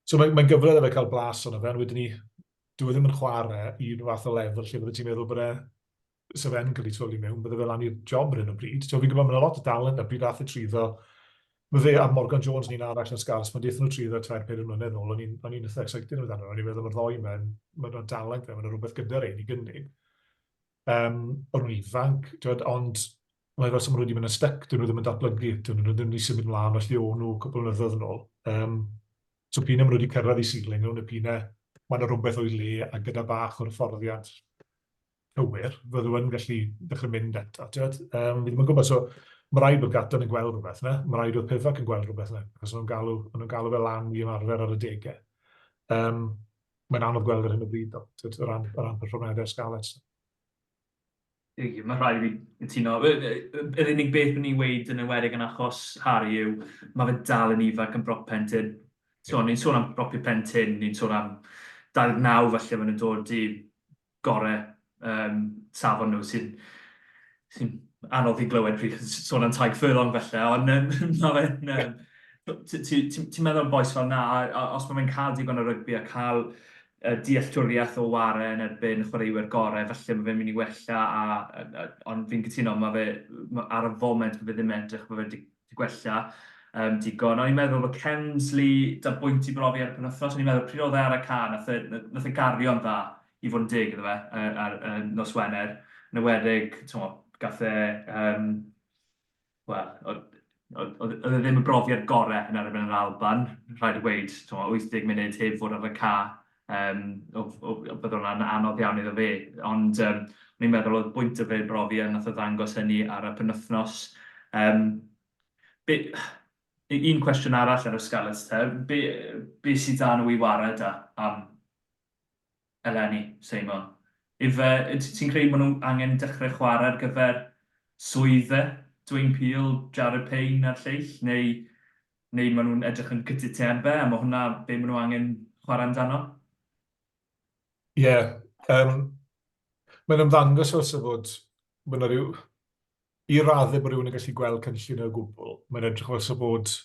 So mae'n mae gyfle iddo fe cael blas ono fe, ond wedyn ni, dyw e ddim yn chwarae i un fath o lefel lle bydde ti'n meddwl bod e sa fe'n cael ei twlu mewn, bydde fe lan i'r job ar hyn o bryd. So, fi'n gwybod, mae'n lot o dalent a pryd ath e trwyddo. Mae fe a Morgan Jones yn un arall yn Scarlets, mae'n deithio nhw trwyddo tair, pedair mlynedd nôl, o'n i'n eitha excited amdano, o'n i'n meddwl mae'r ddoi yma, mae'n yna dalent fe, mae'n rhywbeth gyda rhain i gynnig. Um, o'n nhw'n ifanc, dweud, ond mae fel sy'n nhw wedi mynd yn stuck, dyn nhw ddim yn datblygu, dyn nhw ddim wedi symud mlaen felly o'n nhw cwpl o flynyddoedd yn ôl. Um, so p'un a maen nhw wedi cyrraedd i ceiling nhw, neu p'un a mae yna rhywbeth o'i le a gyda bach o'r hyfforddiant cywir, fydden nhw yn gallu dechrau mynd eto. Ti'n um, fi ddim yn gwybod, so mae rhaid bod Gatland yn gweld rhywbeth yna, mae rhaid bod Pivac yn gweld rhywbeth yna, achos maen nhw'n galw, maen nhw'n galw fe lan i ymarfer ar y degau. Um, mae'n anodd gweld ar hyn o bryd, o, o ran, o ran perfformiadau'r Scarlets. Mae rhaid i fi cytuno. Yr unig beth byddwn ni'n weud yn enwedig yn achos Harry yw mae fe dal yn ifanc yn brop pen tynn. So, ni'n sôn am bropiau pen tynn, ni'n sôn am 29 falle maen nhw'n dod i gorau um, safon nhw sy'n sy anodd i glywed pryd chi'n sôn am Tadhg Furlong falle, ond um, mae fe'n... Um, ti'n ti, ti, ti meddwl am bois fel na, a, a os mae fe'n cael digon o rygbi a cael uh, dealltwriaeth o ware yn erbyn chwaraewyr gorau, falle mae fe'n mynd i wella, a, a, a, ond fi'n cytuno, mae fe, ma, ar y foment, mae fe ddim edrych, mae fe wedi gwella um, digon. O'n i'n meddwl bod Kemsley 'da bwynt i brofi ar y penwythnos, o'n i'n meddwl pryd oedd e ar y ca, nath e, nath e gario'n dda i fod yn deg iddo fe uh, ar uh, nos Wener. Yn enwedig, ti'n gath e, um, wel, oedd e ddim y brofiad gorau yn erbyn yr Alban, rhaid i weud, ti'n 80 munud heb fod ar y ca, um, bydd hwnna'n anodd iawn iddo fe. Ond um, o'n i'n meddwl oedd bwynt o fe brofi a nath o ddangos hynny ar y penwythnos. Um, be, un cwestiwn arall ar y Scarlets te, be, be sydd da nhw i ware da am eleni, Seimon? Ife, ti'n credu bod nhw angen dechrau chwarae ar gyfer swydd e, Dwayne Peel, Jared Payne a'r lleill, neu neu maen nhw'n edrych yn cytundebau a mae hwnna be maen nhw angen chwarae amdano? Ie, yeah, um, mae'n ymddangos fel sef fod, mae yna rhyw, i raddau bod rhywun yn gallu gweld cynllun o gwbl, mae'n edrych fel sef bod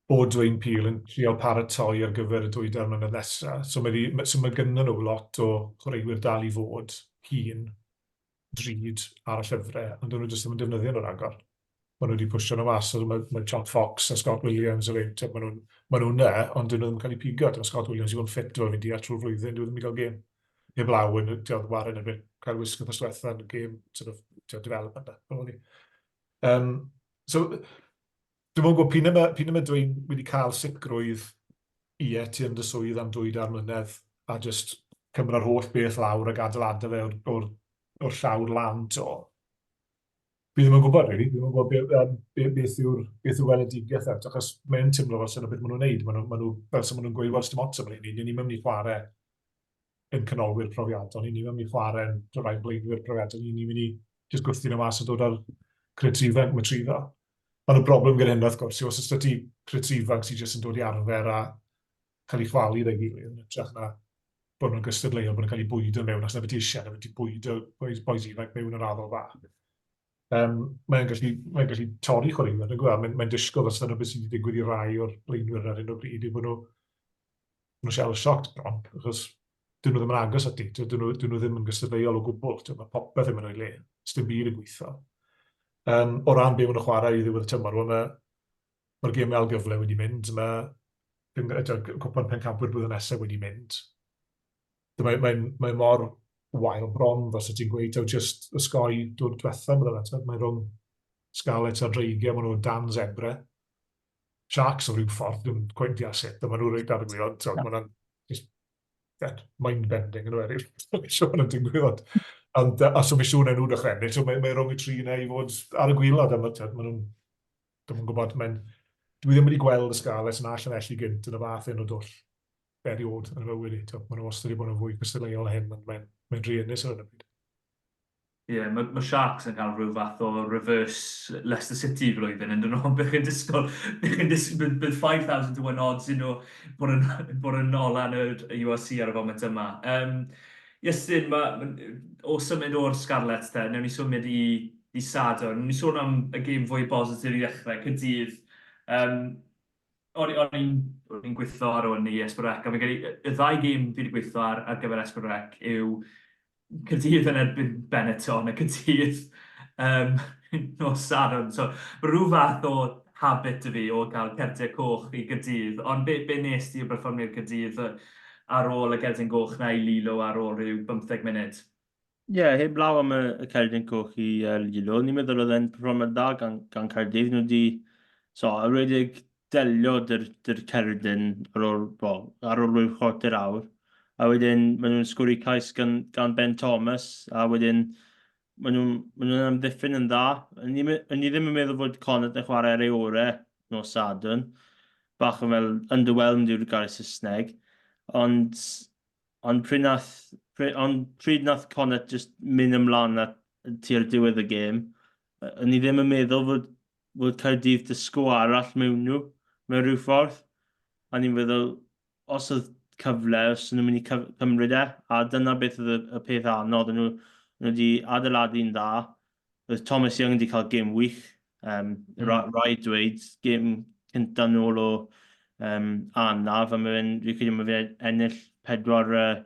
bod Dwayne Peel yn trial paratoi ar gyfer y dwy dair mlynedd nesaf. So mae, so mae gynnon nhw lot o chwaraewyr dal i fod hŷn drud ar y llyfrau, ond dyn nhw jyst ddim yn defnyddio nhw ragor. Maen nhw wedi pwysio nhw mas, so mae, mae John Fox a Scott Williams, a fe'n, maen nhw'n ma nhw yna, ond dyn nhw ddim yn cael eu pigo. Dyma Scott Williams i fod yn ffit, dwi'n fi'n deall trwy'r flwyddyn, dwi ddim yn cael gêm. Heblaw yn, ti'n waren yn cael wisg wythnos diwetha yn gêm, sort of, ti'n development, fel o'n i. Um, so, Dwi'm yn gwybod, p'un a p'un a ma' Dwayne wedi cael sicrwydd, ie, ti yn dy swydd am dwy dair mlynedd, a jyst cymra'r holl beth lawr ac adeiladu fe o'r, o'r, o'r llawr lan 'to. Fi ddim yn gwybod, really. Fi ddim yn gwybod be, um, be, beth yw'r beth yw'r weledigaeth eto, achos mae'n teimlo fel sy'n beth maen nhw'n neud. Maen nhw, maen nhw, fel sy'n maen nhw'n gweud, wel, dim ots am hynny, ni ni'n mynd i chwarae yn canolwyr profiadol, ni ni'n mynd i chwarae yn rhai blaenwyr profiadol, ni ni'n mynd i jyst gwthio nhw mas a dod ar crits ifanc, mae trwyddo. Ond y broblem gyda hyn, wrth gwrs, yw os oes 'da ti crits ifanc sydd jyst yn dod i arfer a cael eu chwalu gyda'i gilydd, yn hytrach na bod nhw'n gystadleuol, bod nhw'n cael eu bwydo mewn, achos 'na beth ti eisiau, 'na beth ti'n bwydo bois, bois ifanc mewn yn raddol fach. Um, mae'n gallu, mae'n gallu torri chwaraewyr, yn gwybod, mae'n mae disgwyl os dyna beth sydd wedi digwydd i rai o'r blaenwyr ar hyn o bryd, yw bod nhw, nhw shell shocked bron, achos dyn nhw ddim yn agos ati, dyn nhw, dyn nhw ddim yn gystadleuol o gwbl, mae popeth yn mynd o'i le, dim byd yn gweithio. Um, o ran be maen nhw'n chwarae i ddiwedd y tymor, wel, mae, mae'r gêm ail gyfle wedi mynd, mae cwpan pencampwyr blwyddyn nesaf wedi mynd. Mae, mae, mae mor wael bron, fel sy'n ti'n gweud, taw just ysgoi dod diwetha, mae'n mae rhwng Scarlets a Dreigiau, maen nhw'n dan zebre. Sharks o ryw ffordd, dwi'n cweit deall sut, a maen nhw reit ar y gwylod, so, maen nhw'n just mind-bending yn oer, dwi'n siŵr maen nhw'n digwydd, ond, ond a so mi siŵr na nhw dechrau ennill, so mae, mae rhwng y tri yna i fod ar y gwylod, a maen nhw'n, dwi'n gwybod, mae'n, dwi ddim wedi gweld y Scarlets na Llanelli gynt yn y fath un o dwll erioed yn y fywyd i. Maen nhw wastad wedi bod yn fwy cystadleuol hyn, ond mae'n mae druenus ar hyn o bryd. Ie, yeah, mae, mae Sharks yn cael rhyw fath o reverse Leicester City flwyddyn yn dyn nhw, bych chi'n disgwyl, bych chi'n disgwyl, bydd 5,000 to 1 odds i nhw bod yn, bod yn ola yn y URC ar y foment yma. Um, Iestyn, ma, o symud o'r Scarlets te, newn ni symud i, i Sadwrn. Newn ni sôn am y gêm fwy bositif i ddechrau, Caerdydd. Um, o'n i'n o'n i'n gweithio ar hwn i S4C, a fi'n credu y ddau gêm fi wedi gweithio ar ar gyfer S4C yw Caerdydd yn erbyn Benetton a Caerdydd um, nos Sadwrn. So, mae rhyw fath o habit 'da fi o gael cerdiau coch i Gaerdydd, ond be, be nes di o berfformiad Caerdydd ar ôl y gerdyn goch na i Lilo ar ôl rhyw 15 munud? Ie, yeah, heb law am y, y cerdyn coch i uh, Lilo, ni'n meddwl oedd e'n perfformiad dda gan, gan Caerdydd. Nhw wedi, so, a wedi delio dy'r, dyr cerdyn ar ôl, well, ar ôl rhyw chwarter awr. A wedyn maen nhw'n sgwri cais gan, gan Ben Thomas, a wedyn maen nhw'n maen nhw amddiffyn yn dda. Ni, ni ddim yn meddwl fod Connacht yn chwarae ar ei orau nos Sadwrn. Bach yn fel underwhelmed yw'r gair Saesneg. Ond Ond pryd nath, pryd, ond pryd nath Connacht just mynd ymlaen at tua'r diwedd y gêm, o'n i ddim yn meddwl fod, fod Caerdydd dy sgo arall mewn nhw, mewn rhyw ffordd. A ni'n meddwl, os oedd cyfle, os nhw'n mynd i cymryd e, a dyna beth oedd y, y peth anodd, nhw, nhw wedi adeiladu'n dda, Oedd Thomas Young wedi cael gêm wych, um, mm. ra rhaid dweud, gêm cynta nôl o um, anaf, a mae fe'n, fi'n credu mae fe'n ennill pedwar, uh,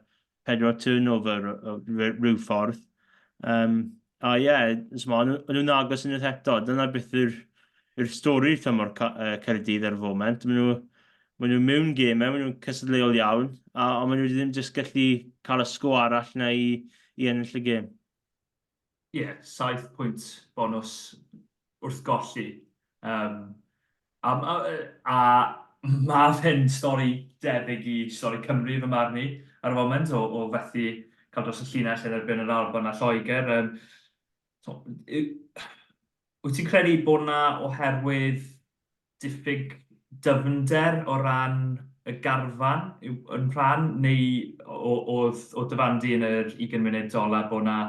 pedwar turnover rhyw ffordd. Um, a ie, yeah, o'n nhw'n agos unwaith eto. Dyna beth yw'r yw'r stori tymor Caerdydd ar y foment. Maen nhw, maen nhw mewn gemau, maen nhw'n cystadleuol iawn, a, ond maen nhw ddim jyst gallu cael y sgo arall na i, i ennill y gêm. Ie, 7 pwynt bonws wrth golli. Um, a, a, a mae fe'n stori debyg i stori Cymru fy marn i ar y foment o, o fethu cael dros y llinell yn erbyn yr Alban a Lloegr. Um, so, wyt ti'n credu bod yna oherwydd diffyg dyfnder o ran y garfan yw yn rhan, neu oedd o dyfandu yn yr ugain munud ola bod 'na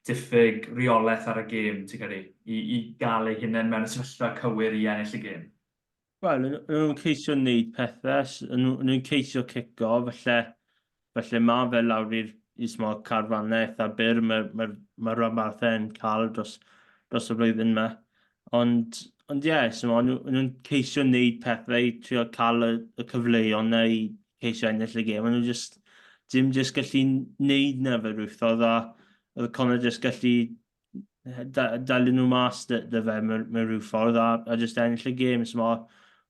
diffyg reolaeth ar y gêm, ti'n credu, i i gael eu hunain mewn y sefyllfa cywir i ennill y gêm? Wel, o'n nhw'n ceisio wneud pethau, o'n nhw'n ceisio cico, falle Felly mae fe lawr i'r i small carfannau eitha byr mae'r mae, mae rhanbarthau yn cael dros, dros y flwyddyn yma. Ond, ond ie, yeah, so maen nhw'n nhw ceisio wneud pethau i trio cael y, y cyfleon na i ceisio ennill y gêm. Maen nhw just, dim just gallu wneud na fe rwythodd a oedd Connor just gallu dal nhw mas dy, dy fe mewn, mewn rhyw ffordd a, a just ennill y gêm. So ma,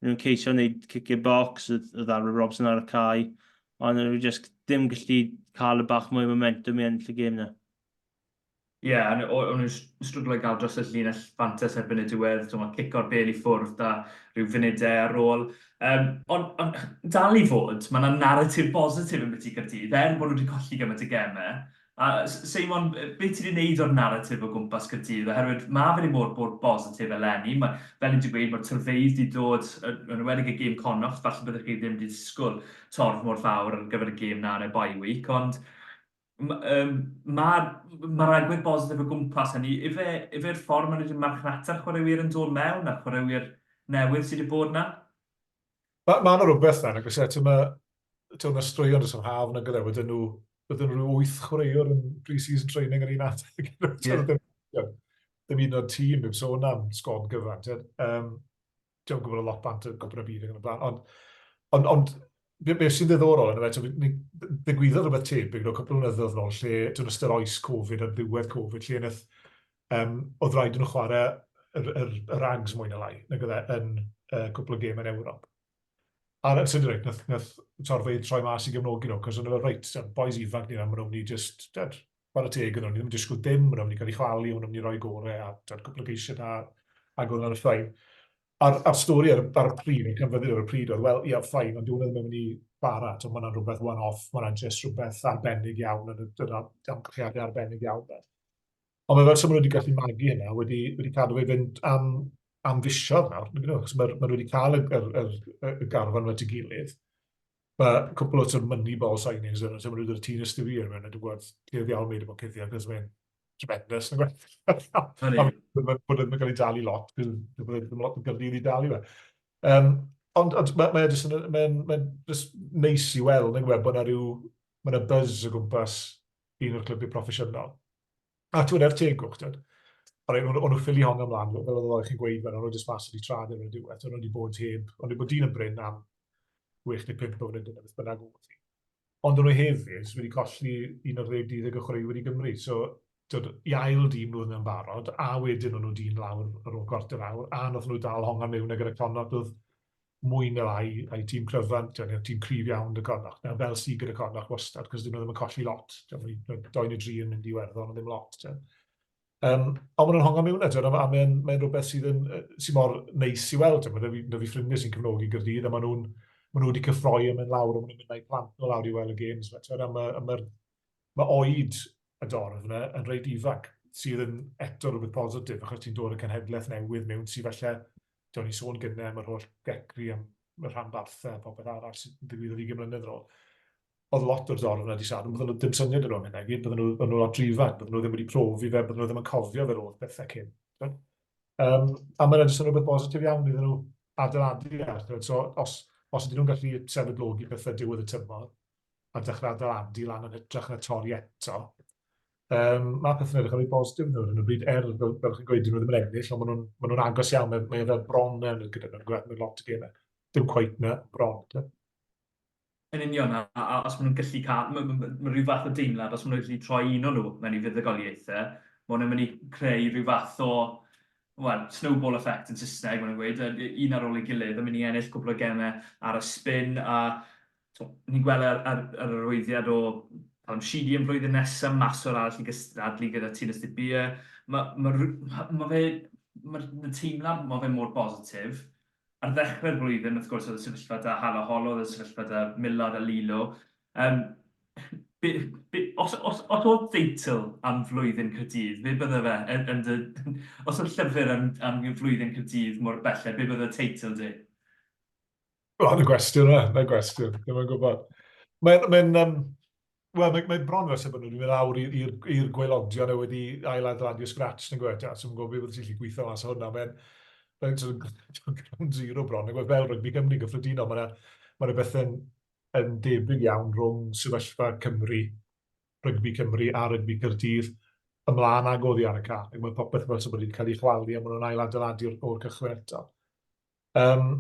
nhw'n ceisio wneud cic i'r box, oedd Aaron Robson ar y cae, ond nhw just ddim gallu cael y bach mwy o momentum i ennill y gêm na. Ie, yeah, o'n nhw'n stryglo i gael dros y llinell fantes erbyn y diwedd, so mae cico'r bel i ffwrdd da rhyw funudau ar ôl. Um, ond on, dal i fod, mae yna narratif bositif yn byti Caerdydd, er bod nhw wedi colli gymaint o gemau, A Seimon, be ti wedi wneud o'r naratif o gwmpas Caerdydd? Oherwydd mae fe wedi bod bod bositif eleni. Mae, fel ni wedi gweud, mae'r tyrfeydd wedi dod, yn enwedig y gêm Connacht, falle byddwch chi ddim wedi disgwyl torf mor fawr ar gyfer y gêm na yn y bye week, ond mae'r ma, ma agwedd bositif o gwmpas hynny. Ife, ife'r ffordd maen nhw wedi marchnata'r chwaraewyr yn dod mewn a'r chwaraewyr newydd sydd wedi bod na? Mae ma yna rhywbeth na, nag oes e? Ti'n ma, ti'n ma straeon dros yr haf nag oedd e, wedyn nhw, wedyn nhw rhyw wyth chwaraewr yn pre-season training ar un adeg. Yeah. Dim, dim un o'r tîm, dim sôn am sgod gyfan. Um, Dwi'n gwybod y lot bant y gwbl y byd ac yn y blaen. Ond, ond, ond Be, be sy'n ddiddorol yn y fe, ddigwyddodd rhywbeth tebyg nhw cwpl o flynyddoedd nôl, lle dwi'n ystod oes Covid ar ddiwedd Covid, lle wnaeth, um, oedd rhaid nhw chwarae yr, yr, yr rags mwy na lai, nag oedd e yn cwpl o gêm yn Ewrop. A sy'n dweud, nath, nath torfeydd troi mas i gefnogi nhw, cos o'n nhw fel, reit, boys ifanc ni, maen nhw'n mynd i just, dad, chwarae teg yn nhw, ni ddim yn disgwyl dim, maen nhw'n mynd i cael eu chwalu, maen nhw'n mynd i roi gorau, a dad, cwpl o geisiau da, ac oedd nhw'n ffain. A'r, a'r stori ar, ar y pryd, y canfyddiad ar y pryd oedd, wel, ia, ffain, ond dyw hwnna ddim yn mynd i bara, mae hwnna'n rhywbeth one-off, mae hwnna'n just rhywbeth arbennig iawn, yn y amgylchiadau arbennig iawn. Ond mae fel sy'n wedi gallu magu hynna, wedi, wedi cadw fe fynd am, am fisoedd nawr, nag ydyn nhw, achos mae, mae wedi cael y, y, y, y garfan wedi gilydd. Mae cwpl o sort of money ball signings yn so maen nhw wedi dod tîn ystyfu yn mewn, a dwi'n gwybod lle ddiawl wneud efo cuddiad, cos mae'n tremendous. Bod ddim yn cael ei dalu lot, bod ddim lot yn Gaerdydd i dalu fe. Um, ond ond mae, mae jyst yn, mae'n mae jyst neis i weld, nag yw e, bod yna rhyw, mae yna buzz o gwmpas un o'r clybiau proffesiynol. A ti'n er tegwch, ti'n O'n nhw ffili honno ymlaen, fel oedd chi'n gweud, fel o'n nhw jyst mas wedi trad yn y diwedd, o'n nhw wedi bod heb, o'n nhw wedi bod dyn yn bryn am 6 neu 5 o flynyddoedd, beth bynnag oedd hi. Ond o'n nhw hefyd wedi colli 11 12 o chwaraewyr i Gymru, so twyd, i ail dîm nhw oedd yn barod, a wedyn o'n nhw dyn lawr ar ôl cwarter awr, a nath nhw dal hongan mewn ag gyda Connacht oedd mwy na lai a'i tîm cryfan, ti'n tîm cryf iawn dy Connacht, na fel sydd gyda Connacht wastad, cos dyn nhw ddim yn colli lot, ti'n doi neu dri yn mynd i Iwerddon, ond ddim lot. Ti'n. Um, ond maen nhw'n hongo mewn eto, a mae'n mae rhywbeth sydd yn, sydd mor neis i weld. Mae 'da fi ffrindiau sy'n cefnogi Gaerdydd, a maen nhw'n maen nhw wedi cyffroi a mynd lawr, a maen nhw'n mynd â'u plant nhw lawr i weld y games. A mae, mae, mae oed y dorf yna yn reit ifanc, sydd yn eto rhywbeth positif, achos ti'n dod y cenhedlaeth newydd mewn sydd falle, dywn ni sôn gynnau am yr holl gecri, am y rhanbarthau a popeth arall sydd ddigwyddodd 20 mlynedd yn ôl. Oedd lot o'r dorf yna di Sadwrn, bydden nhw dim syniad yn nhw am hynna i gyd, bydden nhw, nhw lot rhy ifanc, bydden nhw ddim wedi profi fe, bydden nhw ddim yn cofio fel oedd pethau cyn. Um, a mae'n jyst yn rhywbeth bositif iawn iddyn nhw adeiladu ar. So, os, os ydyn nhw'n gallu sefydlogi pethau diwedd y tymor a dechrau adeiladu lan yn hytrach na torri eto, um, mae pethau'n edrych yn rhy bositif nhw ar hyn o bryd, er, fel, fel chi'n gweud, dyn nhw ddim yn ennill, ond maen nhw'n ma nhw agos iawn, mae, mae e fel bron yn gyda nhw'n mewn lot o gemau. Dim cweit na, bron. Yn union, a, a os maen nhw'n gallu cael, mae ma, ma, ma rhyw fath o deimlad, os maen nhw'n gallu troi un o nhw mewn i fuddugoliaethau, mae hwnna'n mynd i creu rhyw fath o, wel, snowball effect yn Saesneg, maen nhw'n gweud, un ar ôl ei gilydd, yn mynd i ennill cwpl o gemau ar y spin, a ni'n gweld ar, ar, ar yr arwyddiad o Callum Sheedy yn flwyddyn nesaf, maswr arall i gystadlu gyda Tinus de Beer. Mae ma, ma, ma fe, mae'r teimlad, mae fe mor bositif. Ar ddechrau'r flwyddyn, wrth gwrs, oedd y sefyllfa 'da Halaholo, oedd y sefyllfa 'da Millard a Lilo. Um, be, be, os, os, os oedd deitl am flwyddyn Caerdydd, be bydde fe? Yn, yn dy, os oedd llyfr am, am flwyddyn Caerdydd mor belled, be bydde teitl di? Wel, na gwestiwn yna, na gwestiwn, ddim yn gwybod. Mae'n, mae'n, um, Wel, mae, mae bron fel bod nhw wedi mynd lawr i'r gwaelodion a wedi ailadeiladu o scratch, yn gweud, so yn gwybod beth sy'n gallu gweithio mas o hwnna. Mae'n mae'n sort of ground zero bron, yn gweud, fel rygbi Cymru gyffredinol, mae yna mae yna bethau'n yn debyg iawn rhwng sefyllfa Cymru, rygbi Cymru a rygbi Caerdydd ymlaen ag oddi ar y cae. Mae popeth fel sy'n bod wedi cael ei chwalu a maen nhw'n ailadeiladu o'r, or cychwyn eto. Um,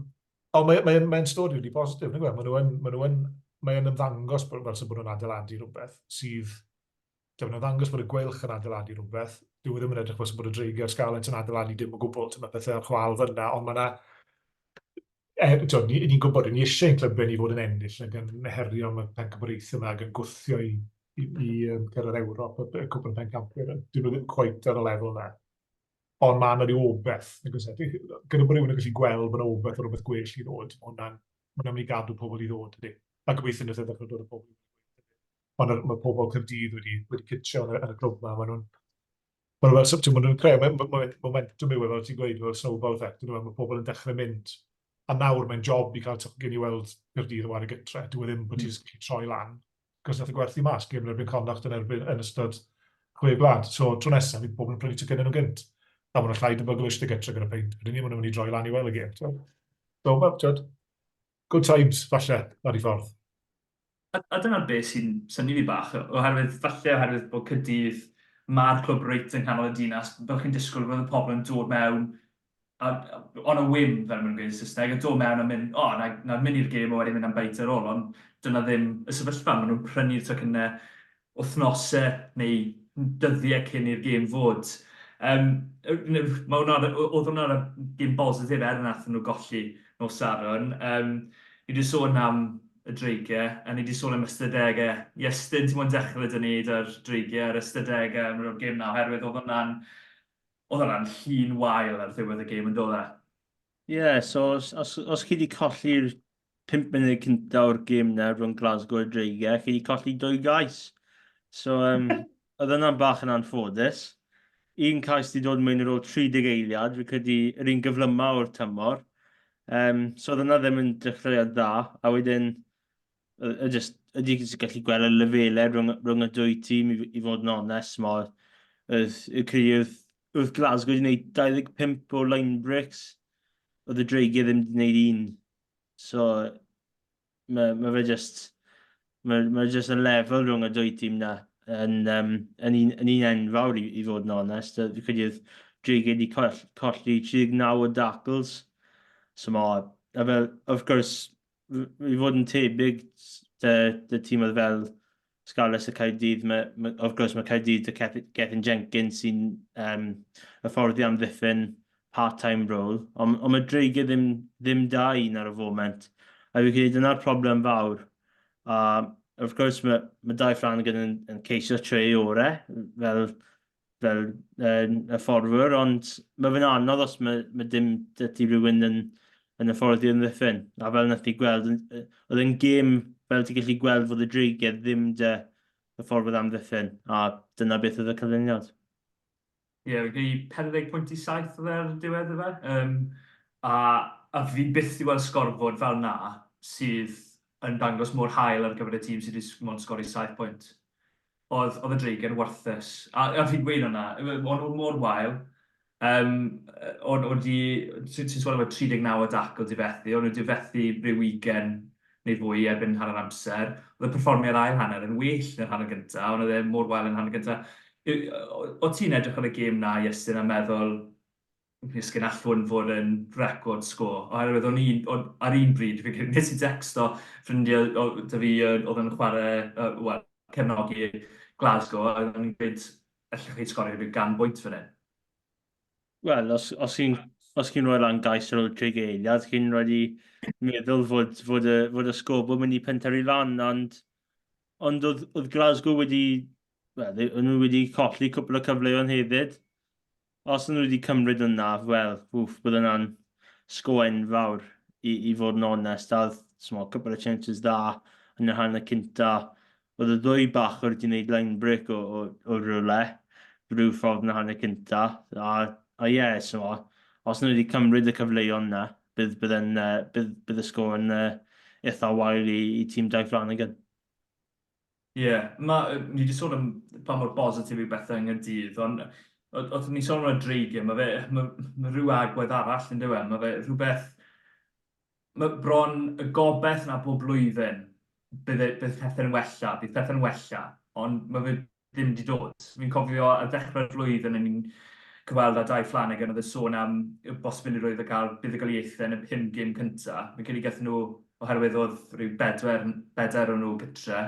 ond mae'n mae, mae stori wedi positif, nag yw e? Maen nhw yn, maen nhw yn, mae'n ymddangos bod, fel sy'n bod nhw'n adeiladu rhywbeth sydd... Mae'n ymddangos bod y gweilch yn adeiladu rhywbeth. Dyw e ddim yn edrych fel sy'n bod y Dreigiau a'r Scarlets yn adeiladu dim o gwbl. Mae pethau ar chwal fyna, ond mae yna... E, ni'n ni gwybod, ni eisiau ein clybiau ni fod yn ennill ac yn herio am y pencampwriaethau yma ac yn gwthio i, i, i um, cyrraedd Ewrop, y cwpl o pencampwyr. Dyn nhw ddim cweit ar y lefel yna. Ond mae yna ryw obaith, nag oes e? Gyda bod rhywun yn gallu gweld bod yna obaith o rywbeth gwell i ddod, mae hwnna'n ma hwnna'n mynd i gadw pobl i ddod, ydy. A gobeithio wnaeth e ddechrau dod â pobl i ddod. Ond mae pobl Caerdydd wedi, wedi cytio yn y, yn y clwb yma, maen nhw'n Maen nhw fel, maen nhw'n creu momentum yw e, fel ti'n gweud, fel snowball effect, mae pobl yn dechrau mynd. A nawr mae'n job i cael tocyn i weld Caerdydd yn ware gytre. Dyw e ddim bod ti'n gallu troi lan cos nath e gwerthu mas gêm yn erbyn Connacht yn erbyn yn ystod chwe gwlad. So tro nesaf fydd pobl yn prynu tocynnau nhw gynt. A maen nhw'n llai debygol o eistedd gytre gyda peint. Wedyn ni, maen nhw'n mynd i droi lan i weld y gêm. So, so well, tyd, good times, falle, ar ei ffordd. A, a dyna beth sy'n synnu fi bach, oherwydd falle oherwydd bod Caerdydd, mae'r clwb reit yng nghanol y dinas, fel chi'n disgwyl, bydd y pobl yn dod mewn A, on a whim, fel maen nhw'n gweud yn Saesneg, a dod mewn a mynd, o, oh, na, na mynd i'r gêm a wedyn mynd am beit ar ôl, ond dyna ddim y sefyllfa. Maen nhw'n prynu'r tocynnau wythnosau neu dyddiau cyn i'r gêm fod. Um, mae hwnna, oedd hwnna'n gêm bositif er nath nhw golli nos Sadwrn. Um, ni wedi sôn am y dreigiau, a ni wedi sôn am ystadegau. Iestyn, ti'n mwyn dechrau dyn ni da'r dreigiau a'r ystadegau am yr gêm na, oherwydd oedd hwnna'n oedd hwnna'n llun wael ar ddiwedd y gêm yn dod e? Ie, yeah, so os, os, os chi wedi colli'r 5 munud cynta o'r gêm na rhwng Glasgow a Dreigiau, chi wedi colli dwy gais. So, um, oedd yna'n bach yn anffodus. Un cais wedi dod mewn ar ôl 30 eiliad, fi credu yr un gyflyma o'r tymor. Um, so oedd yna ddim yn dechreuad dda, a wedyn y just, ydy jyst gallu gweld y lefelau rhwng, rhwng y dwy tîm i, i fod yn onest. Mo, oedd, y credu oedd, oedd Glasgow wedi gwneud 25 o line breaks, oedd y Dreigiau ddim wedi gwneud un. So, mae, mae fe just, mae, mae just y lefel rhwng y dwy tîm na yn, um, yn, un, yn un enfawr i, i fod yn onest. Fi credu oedd Dreigiau wedi coll, colli 39 o tackles. So, mo, a fel, of course, i fod yn tebyg dy, dy tîmoedd fel Scarlets a Caerdydd, mae, mae, of course mae Caerdydd dy Gethin Jenkins sy'n um, hyfforddi amddiffyn part-time role, ond on mae Dreigiau ddim, ddim da un ar y foment. A fi'n credu dyna'r problem fawr. A of course mae, mae Dai Flanagan yn, yn ceisio treu ei orau, fel fel uh, hyfforddwr, ond mae fe'n anodd os mae, mae dim dy ti rhywun yn, yn hyfforddi yn ddiffyn. A fel nath ni gweld, oedd e'n gêm fel ti'n gallu gweld fod y dreigiau ddim dy hyfforddwr amddiffyn, a dyna beth oedd y canlyniad. Ie, yeah, fi 40.7 oedd e ar y diwedd efe. Um, a, a fi byth i weld sgorfod fel na sydd yn dangos mor hael ar gyfer y tîm sydd wedi mond sgori 7 pwynt. Oedd, oedd y Dreigiau'n warthus. A, a fi'n gweud hwnna, o'n nhw mor wael. Um, o'n nhw wedi, ti'n sôn am y 39 o dacl difethu, o'n nhw wedi fethu rhyw ugain neu fwy erbyn hanner amser. Oedd y perfformiad ail hanner yn well na'r hanner gyntaf, ond oedd e mor wael yn hanner gyntaf. O ti'n edrych ar y gêm na, Iestyn, a meddwl, Miskin all hwn fod yn record score, oherwydd o'n i'n, o'n, ar un bryd, fi credu, nes i decsto ffrindiau o, 'da fi oedd yn chwarae, uh, wel, cefnogi Glasgow, a o'n i'n gweud, allwch chi sgorio rhyw gan bwynt fan hyn. Wel, os, os chi'n os chi'n rhoi lan gais ar ôl 30 eiliad, chi'n rhaid i meddwl fod, fod, y, fod y sgobwr mynd i pentyrru lan, ond, ond oedd, oedd Glasgow wedi, wel, o'n nhw wedi colli cwpl o cyfleoedd hefyd. Os o'n nhw wedi cymryd hwnna, wel, wff, bydd hwnna'n sgo enfawr, i, i fod yn onest. A oedd, small, cwpl o chances dda yn y hanner cynta. Oedd y ddwy bach wedi gwneud line break o, o, o rhywle, rhyw ffordd yn y hanner cynta. A, a ie, yeah, so, os nhw wedi cymryd y cyfleon na, bydd, bydd, yn, bydd, bydd y sgôr yn uh, eitha wael i, i tîm Dai Flanagan. Ie, ma', ni 'di sôn am pa mor bositif yw bethau yng Nghaerdydd, ond wrth i ni sôn am y dreigiau, mae fe, mae, mae rhyw agwedd arall yn dyw e, mae fe rhywbeth, mae bron y gobaith 'na bob blwyddyn, bydd, e, bydd pethau'n wella, bydd pethau'n wella, ond mae fe ddim wedi dod. Fi'n cofio ar ddechrau'r flwyddyn, o'n i'n cyfweld â Dai Flanagan, oedd yn sôn am y posibilrwydd o gael buddugoliaethau yn y pum gêm cyntaf. Fi'n credu gaethon nhw oherwydd oedd rhyw bedwer, bedair o nhw gytre,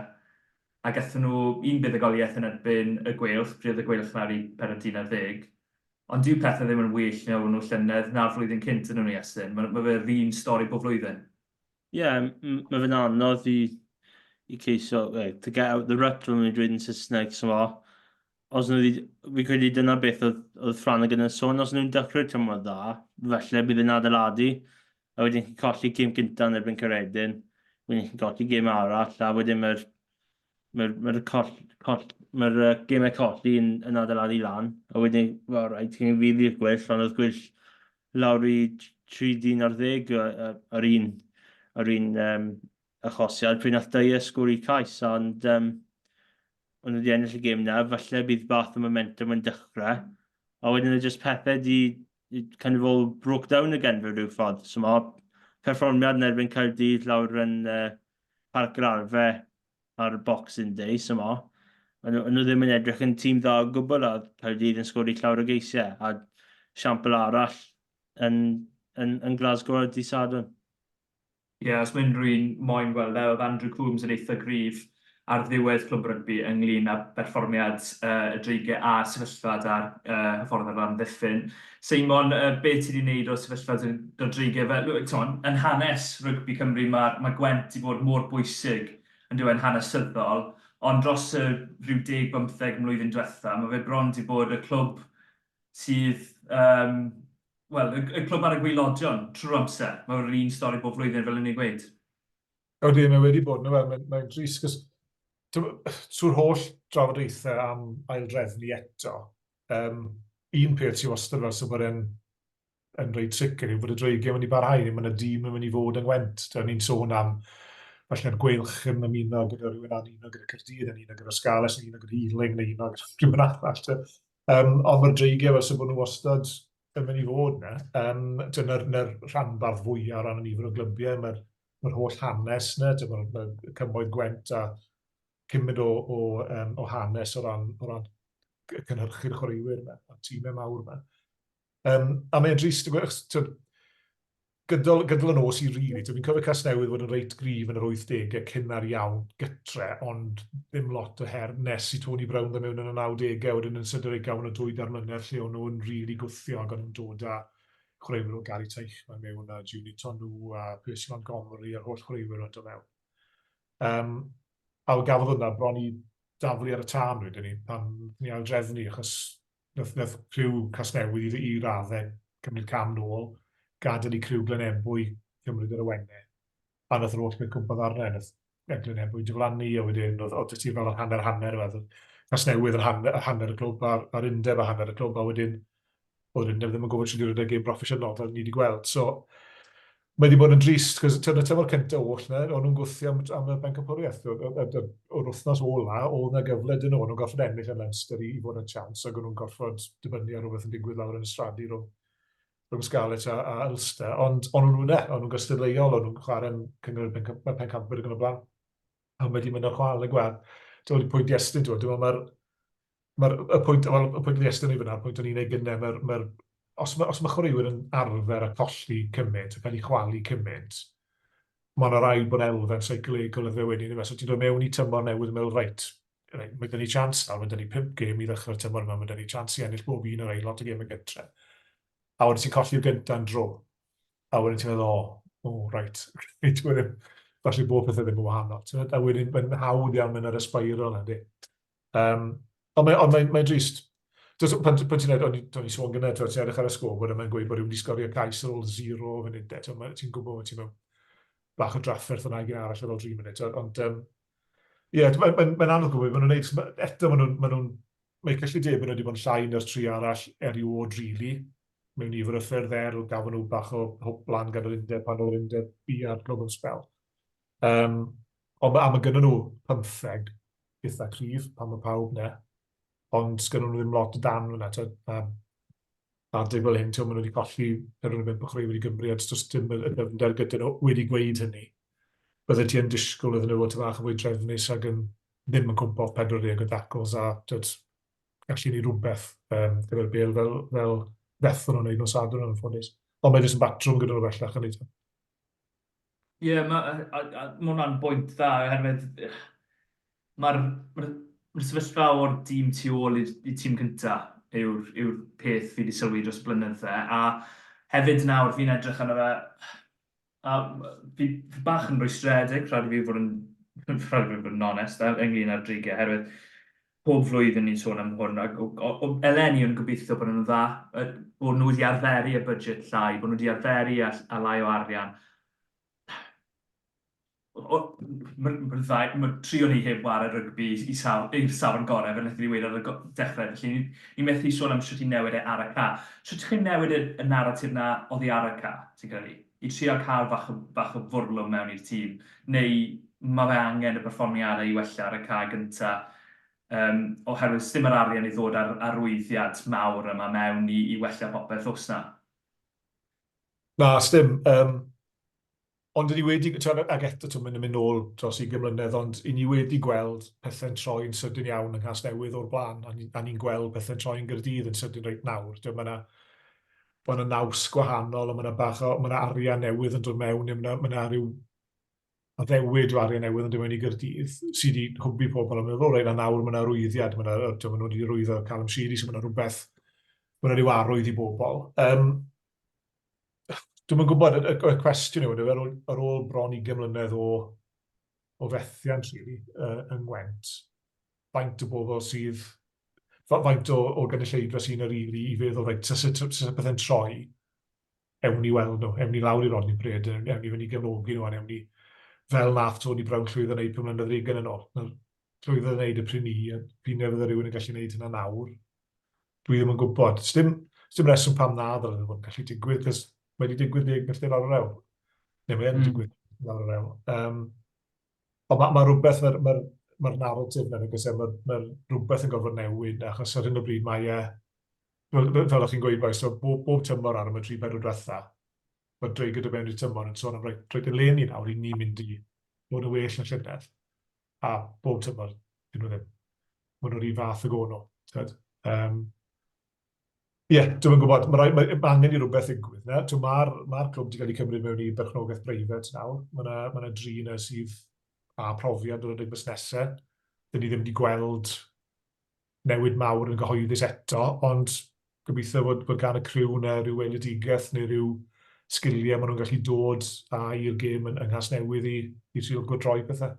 a gaethon nhw un buddugoliaeth yn erbyn y Gweilch, pryd oedd y Gweilch lawr i 14 ar ddeg. Ond dyw pethau ddim yn well na o'n nhw llynedd na'r flwyddyn cynt yn nhw, Iestyn. Mae, mae fe'r un stori bob flwyddyn. Ie, yeah, mae fe'n anodd i, i ceisio, to get out the rut, fel mae'n dweud yn Saesneg, so os nhw wedi, fi credu dyna beth oedd, oedd Flanagan yn sôn, os nhw'n dechrau'r tymor dda, falle bydd yn adeiladu, a wedyn chi'n colli gêm gyntaf yn erbyn Caeredin, wedyn chi'n colli gêm arall, a wedyn mae'r mae'r mae coll, coll, mae'r uh, gemau colli yn, yn adeiladu lan, a wedyn, wel, rhaid, chi'n fydd i'r gwyll, ond oedd gwyll lawr i 3 dyn ar ddeg ar un, ar un um, achosiad pryd nath Dyer sgori cais, ond um, ond wedi ennill y gêm na, falle bydd bath o momentum yn dechrau. A wedyn y just pethau di, kind of all broke down again fe rhyw ffordd. So mae perfformiad yn erbyn Caerdydd lawr yn uh, Parc yr Arfe ar Boxing Day, so ma, nhw, nhw ddim yn edrych yn tîm dda o gwbl a Caerdydd yn sgori llawer o geisiau. A siampl arall. yn, yn, yn Glasgow ar dydd Sadwrn. Ie, os mae unrhyw un moyn gweld e, oedd Andrew Coombs yn eitha gryf ar ddiwedd Clwb Rygbi ynglyn â berfformiad y Dreigiau a'r sefyllfa 'da'r hyfforddwr amddiffyn. Seimon, be ti 'di wneud o'r sefyllfa 'da'r Dreigiau? Fel, timod, yn hanes rygbi Cymru mae, mae Gwent 'di bod mor bwysig yn dyw e'n hanesyddol, ond dros y rhyw deg, bymtheg mlwyddyn diwetha, mae fe bron 'di bod y clwb sydd, yym, wel, y y clwb ar y gwaelodion trwy'r amser. Mae'r un stori bob flwyddyn, fel o'n i'n gweud. Ydy, mae wedi bod, yn mae'n mae drist, cos trwy'r holl drafodaethau am aildrefnu eto, um, un peth sydd wastad fel sy'n bod e'n yn reit sicr yw bod y Dreigiau yn mynd i barhau, neu mae yna dîm yn mynd i fod yng Ngwent. Da ni'n sôn am falle'r Gweilch yn ymuno gyda rhywun a'n uno gyda Caerdydd, yn uno gyda Scarlets, yn uno gyda Ealing, neu uno gyda rhywun arall. Um, ond mae'r Dreigiau fel sy'n bod nhw wastad yn mynd i fod yna. Um, dyna'r na rhanbarth fwyaf o ran y nifer o glybiau, mae'r mae holl hanes yna, mae'r mae cymoedd Gwent a cymaint o, o, um, o hanes o ran, o ran cynhyrchu'r chwaraewyr yma, a tîmau mawr yma. Um, a mae'n drist, achos, gydol, gydol y nos i rili, really, fi'n cofio Casnewydd fod yn reit gryf yn yr 80au cynnar iawn gytre, ond ddim lot o her nes i Tony Brown ddod mewn yn y 90au, wedyn yn sydyn reit gafon o dwy dar mlynedd lle o'n nhw'n rili really gwthio ac o'n nhw'n dod â chwaraewyr o Gary Teichmann mewn a Junior Tonu a Percy Montgomery a'r holl chwaraewyr o'n dod mewn. Um, a gafodd hwnna bron i daflu ar y tân wedyn ni pan ni aildrefnu achos Nath, nath criw Casnewydd i, i raddau cymryd cam nôl, gadael i criw Glynebwy cymryd yr awennau, a nath yr holl beth cwmpa ddarnau, nath Glynebwy diflannu, a wedyn oedd, oedd ti fel yr hanner-hanner, oedd Casnewydd yr hanner, hanner y clwb a'r, a'r undeb a hanner y clwb, a wedyn oedd yr undeb ddim yn gwybod sut i redeg gêm broffesiynol, fel ni wedi gweld. So, mae wedi bod yn drist, cos y tymor cyntaf oll na, o'n nhw'n gwthio am, am y bencampwriaeth. O'r wythnos ola, oedd na gyfle dyn nhw, o'n nhw'n gorfod ennill yn Leinster i, i fod yn chance, ac o'n nhw'n gorfod dibynnu ar rhywbeth yn digwydd lawr yn y Stradi rhwng, rhwng Scarlets a, a Ulster. Ond o'n nhw'n yna, o'n nhw'n gystadleuol, o'n nhw'n chwarae'n cyngor y pencampwyr ac yn y blaen. A mae wedi mynd ar chwal y gweld. Dwi'n pwynt Iestyn, dwi'n meddwl mae'r Mae'r y pwynt, wel, y pwynt Iestyn ei fyna, y pwynt o'n i'n ei gynnau, mae'r, mae os mae, os mae chwaraewyr yn arfer a colli cymaint, a cael ei chwalu cymaint, mae yna rhaid bod elfen seicolegol iddo fe wedyn. So ti'n dod mewn i tymor newydd yn meddwl, reit, reit, mae dyn ni chance nawr, mae dyn ni pump gêm i ddechrau'r tymor yma, mae dyn ni chance i ennill bob un o'r ein lot o gêm yn gytre. A wedyn ti'n colli'r gynta'n dro. A wedyn ti'n meddwl, o, oh, oh, reit, falle bod pethau ddim yn wahanol. A wedyn mae'n hawdd iawn mynd ar y spiral yna, di. Um, ond mae'n mae, mae drist. Does, pan, pan ti'n edrych, o'n i sôn gyda, ti'n edrych ar y sgôr, a mae'n gweud bod rhywun wedi sgorio cais ar ôl zero o funudau. Ti'n gwybod bod ti'n mewn bach o drafferth yna i arall ar ôl 3 munud. Ond, um, ie, yeah, mae'n mae, mae anodd gwybod maen nhw'n neud, eto maen nhw'n, maen nhw'n, mae cyllidebau nhw wedi bod yn llai na'r tri arall erioed, really, mewn nifer o ffyrdd er, gafon nhw bach o hwb lan gan yr undeb pan oedd yr undeb bu ar glwb am sbel. Um, ond a mae gynnon nhw 15 eitha cryf pan mae pawb 'na, ond sgynnon nhw ddim lot o dan fyna, tibod, a adeg fel hyn, tibod, maen nhw wedi colli 45 o chwaraewyr i Gymru, a does dim y dyfnder gyda nhw wedi gweud hynny. Bydde ti yn disgwyl iddyn nhw fod tipyn bach yn fwy trefnus ac yn ddim yn cwmpo off 40 o dacls a tibod, gallu neud rhywbeth um, gyda'r bêl fel, fel fethon nhw'n neud nos Sadwrn yn anffodus. Ond mae jyst yn batrwm gyda nhw bellach yn neud. Ie, yeah, mae ma hwnna'n bwynt dda, oherwydd mae'r ma ma sefyllfa o'r dîm tu ôl i'r tîm cynta yw'r yw peth fi wedi sylwi dros blynydde, a hefyd nawr fi'n edrych arno fe, a fi, fi bach yn rwystredig, rhaid i fi fod yn, rhaid i fi fod yn onest, ynglyn â'r dreigiau, oherwydd pob flwyddyn ni'n sôn am hwn, ac o, o, o, eleni o'n gobeithio bod nhw'n dda, bod nhw wedi arferu y budget llai, bod nhw wedi arferu a, a lai o arian. Mae'r ma ddau, mae trio ni heb wario rygbi i saf, i'r safon gorau, fel wnaethon ni weud ar y dechrau, felly ni, ni methu sôn am sut i newid e ar y ca. Sut chi'n newid y, y naratif na oddi ar y ca, ti'n credu? I trio cael bach o, bach o fwrlwm mewn i'r tîm, neu mae fe angen y perfformiadau i wella ar y ca gynta, um, oherwydd sdim yr arian i ddod ar arwyddiad mawr yma mewn i, i wella popeth oes na? Na, sdim. Um, ond ni wedi, ac eto ti'n mynd yn mynd nôl dros 20 mlynedd, ond i ni wedi gweld pethau'n troi'n sydyn iawn yng Nghasnewydd o'r blaen, a ni'n ni gweld pethau'n troi'n Gaerdydd yn sydyn reit nawr. Mae yna bod yna naws gwahanol, a mae yna bach o, mae yna arian newydd yn dod mewn, neu mae yna, mae yna rhyw addewid o arian newydd yn dod mewn i Gaerdydd sydd wedi hwbu pobl a meddwl, reit, a nawr mae yna rwyddiad, mae yna, maen nhw wedi rwyddo Callum Sheedy, so mae yna rhywbeth, mae yna rhyw arwydd i bobl. Um, Dwi'm yn gwybod, y, y, y cwestiwn yw, ar ôl, ar ôl bron 20 mlynedd o, o fethiant, really, uh, yng Ngwent, faint o bobl sydd, faint o, o gynulleidfa sy'n yr ili i feddwl, reit, sa, sa, sa pethau'n troi, ewn ni weld nhw, ewn ni lawr i Rodney Parade, ewn ni fynd i gefnogi nhw, a ewn ni, fel nath Tony Brown llwyddo wneud 5 mlynedd ar hugain yn ôl. Llwyddo wneud y pryd ni, a p'un ai fydde rhywun yn gallu wneud hynna nawr, dwi ddim yn gwybod. Sdim, sdim reswm pam na ddylai fe fod yn gallu digwydd, cos mae wedi digwydd 10 milltir lawr yr hewl. Neu mae yn mm. digwydd lawr yr hewl. Um, ond mae, mae rhywbeth, mae'r ma, ma narratif yna, nag oes e, mae, ma rhywbeth yn gorfod newid, achos ar hyn o bryd mae e, fel, fel o'ch chi'n gweud, boys, so bob, bob tymor ar y 3-4 diwetha, mae Dreiger dy mewn i'r tymor yn sôn am reit, reit eleni nawr i ni mynd i fod yn well na llynedd. A bob tymor, dyn nhw ddim. Maen nhw'r un fath ag o'n nhw. Tyd? Um, Ie, yeah, dwi'n gwybod, mae, mae, mae angen i rhywbeth ddigwydd. Na? Mae'r ma clwb wedi cael ei cymryd mewn i berchnogaeth breifat nawr. Mae yna ma dri yna sydd â profiad o'r rhedeg busnesau. Dyn ni ddim wedi gweld newid mawr yn gyhoeddus eto, ond gobeithio fod, bod gan y criw yna rhyw weledigaeth neu rhyw sgiliau maen nhw'n gallu dod â i'r gêm yn, yng Nghasnewydd i, i trio gwrdroi pethau.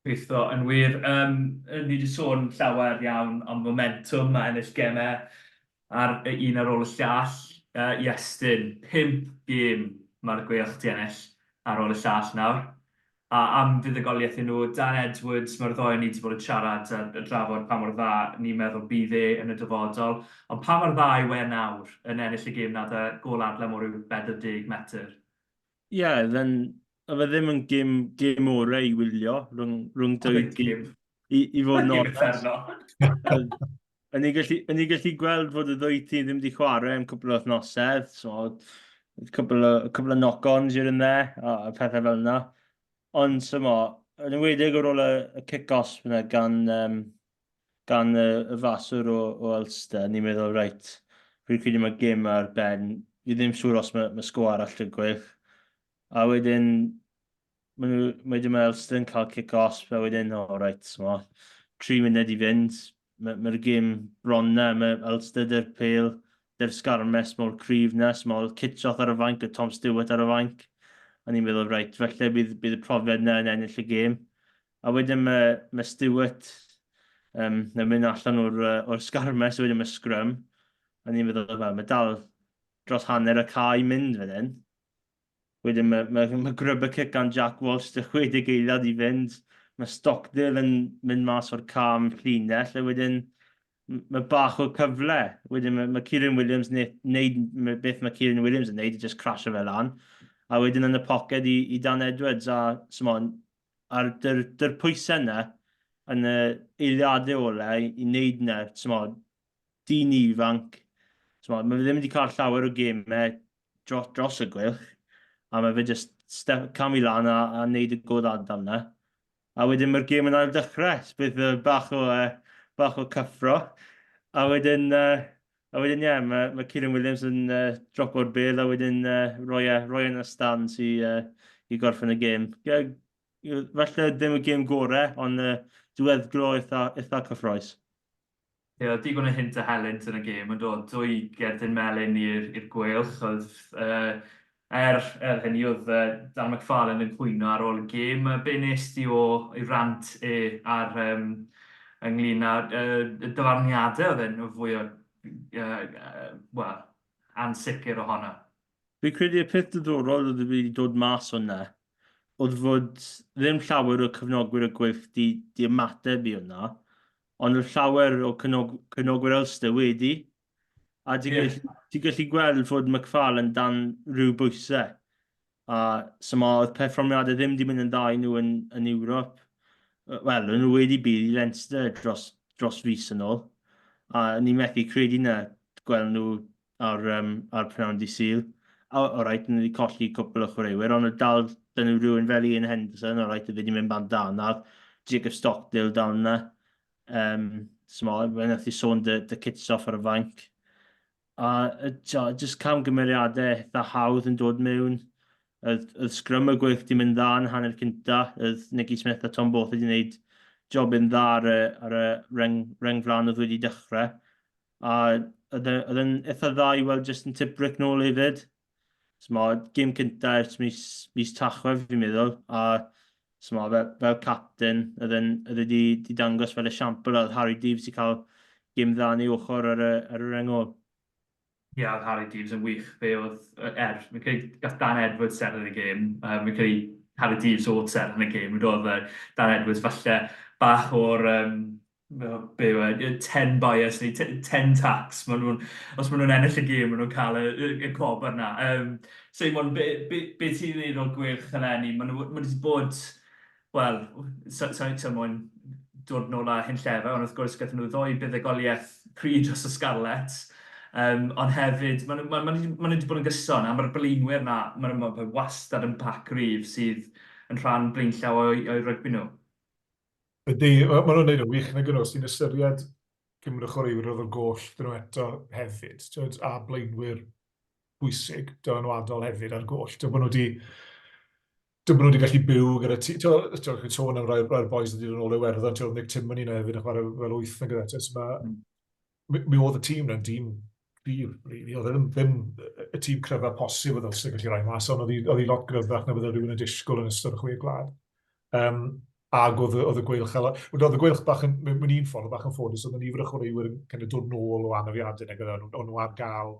Gobeithio, yn wir. Um, ni wedi sôn llawer iawn am momentwm a ennill gemau ar y un ar ôl y llall. Uh, Iestyn, 5 gêm mae'r Gweilch 'di ennill ar ôl y llall nawr. A am fuddugoliaeth i nhw, Dan Edwards, mae'r ddou o ni 'di bod yn siarad a drafod pa mor dda ni'n meddwl bydd e yn y dyfodol. Ond pa mor dda yw e nawr yn ennill y gêm 'na 'da gôl adlam o ryw 40 metr? Ie, yeah, then, oedd e ddim yn gêm, gêm orau i wylio rhwng, rhwng dwy dîm. I, i fod yn onest. O'n i'n gallu, o'n i'n gallu gweld fod y ddwy tîm ddim wedi chwarae am cwpl o wythnosau, so cwpl o, cwpl o knock-ons here and there, a, a pethau fel yna. Ond, so mo, yn enwedig ar ôl y, y kick-off yna gan, um, gan y, y faswr o, o Ulster, ni'n meddwl, reit, fi'n credu mae gêm ar ben, fi ddim siŵr os mae, mae sgôr arall digwydd. A wedyn, Maen nhw, wedyn mae Ulster yn cael cic osb, a wedyn, o oh, reit, so, 3 munud i fynd, mae'r ma gêm bron na, mae Ulster dy'r pel, dy'r sgarmes mor cryf na, so mae Kitshoff ar y fainc, a Tom Stewart ar y fainc. A ni'n meddwl, reit, felly bydd, bydd y profiad na yn ennill y gêm. A wedyn mae, mae Stewart um, yn mynd allan o'r, uh, or sgarmes, a wedyn mae scrum. A ni'n meddwl, wel, mae dal dros hanner y cae i mynd fan hyn. Wedyn mae, mae, mae grubber kick gan Jack Walsh 'da 60 eiliad i fynd. Mae Stockdale yn mynd mas o'r cam llinell a wedyn mae bach o cyfle. Wedyn mae, mae Kieran Williams yn neud beth mae Kieran Williams yn neud, just crasio fe lan. A wedyn yn y poced i, i Dan Edwards a smon, a'r dy'r, dy'r pwysau yna yn y eiliadau ola i, i wneud yna, smon, dyn ifanc, smon, mae fe ddim wedi cael llawer o gemau dros, dros y Gweilch, a mae fe just step, camu lan a, a neud y gôl adael yna. A wedyn mae'r gêm yn ail dechrau, bydd bach o, uh, bach o cyffro. A wedyn, uh, a wedyn ie, yeah, mae, mae Kieran Williams yn uh, dropo'r bel a wedyn uh, roi, e, roi e yn y stands i, uh, i gorffen y gêm. Falle ddim y gêm gorau, ond uh, diweddglo eitha, eitha cyffroes. Ie, oedd digon o hynt a helynt yn y gêm, yn doedd? Dwy gerdyn melyn i'r i'r Gweilch. Oedd, uh, er, er hynny, oedd uh, Dan McFarlane yn cwyno ar ôl y gêm. Be nes di o ei rant e ar um, ynglyn â uh, y dyfarniadau oedd e'n fwy o, uh, uh, wel, ansicr ohono? Fi'n credu y peth diddorol oedd wedi dod mas o'na oedd fod ddim llawer o cefnogwyr y Gweilch di, di ymateb i hwnna, ond oedd llawer o cefnog, cefnogwyr Ulster wedi. A ti'n yeah. gallu, ti gallu gweld fod McFarlane dan rhyw bwysau. A so ma, oedd perfformiadau ddim wedi mynd yn dda i nhw yn, yn Ewrop. Wel, nhw wedi bydd i Leinster dros, dros fis yn ôl. A ni'n methu credu na gweld nhw ar, um, ar pnawn di Sul. A, all right, nhw wedi colli cwpl o chwaraewyr, ond oedd dal dyn nhw rhywun fel Ian Henderson, all right, oedd wedi mynd bant anaf, Jacob Stockdale dal yna. Um, so, fe nath i sôn dy, dy Kitshoff ar y fainc. A jyst camgymeriadau eitha hawdd yn dod mewn. Oedd, oedd sgrym y Gweilch 'di mynd dda yn hanner cynta. Oedd Nicky Smith a Tom Booth wedi gwneud jobyn dda ar y, ar y reng, reng flaen oedd wedi dechrau. A oedd e, oedd e'n eitha dda i weld Justin Tipuric nôl hefyd. So ma, gêm cynta ers mis, mis Tachwedd fi'n meddwl, a so ma, fel, fel captain, oedd e'n oedd e wedi di dangos fel esiampl, a oedd Harri Deaves wedi cael gêm dda yn ei ochr ar y, ar y reng ôl. Ie, yeah, oedd Harri Deaves yn wych. Fe oedd, er, fi'n credu, gath Dan Edwards seren yn y gêm. Um, fi'n credu Harri Deaves oedd seren yn y gêm. Oedd Dan Edwards falle bach o'r um, be yw e, 10 bias neu 10 tax, maen nhw'n, os maen nhw'n ennill y gêm, maen nhw'n cael y, y, y gwobr yna. Um, Seimon, be, be, be ti'n ei o'r Gweilch eleni? Maen nhw, maen nhw wedi bod, wel, sa, sa, sa moyn dod nôl â hunllefau, ond wrth gwrs gathon nhw ddoi buddugoliaeth cry dros y Scarlets. Um, ond hefyd, maen nhw, maen, maen, maen nhw wedi bod yn gyson, a mae'r blaenwyr yna, maen nhw ma wastad yn pac gryf sydd yn rhan blaenllaw o'i, o'i rygbi nhw. Ydy, maen nhw'n neud yn wych, nag nhw, os ti'n ystyried cymryd y chwaraewyr oedd o'r goll dyn nhw eto hefyd, twyd, a blaenwyr bwysig, dylanwadol hefyd ar goll. Dwi'n bod nhw wedi dwi'n bod nhw wedi gallu byw gyda ti. Ti'n chi'n sôn am rai, rai'r boys wedi dod yn ôl i Iwerddon, ti'n Nick Timoney na hefyd yn chwarae fel wyth nag yna. So, ma, mm. mi, mi oedd y tîm na'n dîm cryf, really. Oedd e ddim, ddim y tîm cryfaf posib oedd Ulster gallu rhoi mas, ond oedd hi lot gryfach na bydde rhywun yn disgwyl yn ystod y chwe gwlad. Um, ac oedd, oedd y Gweilch, oedd y Gweilch bach yn, mewn un ffordd, bach yn ffodus, oedd y nifer o chwaraewyr yn kind of dod nôl o anafiadau nag oedd nhw, nhw ar gael,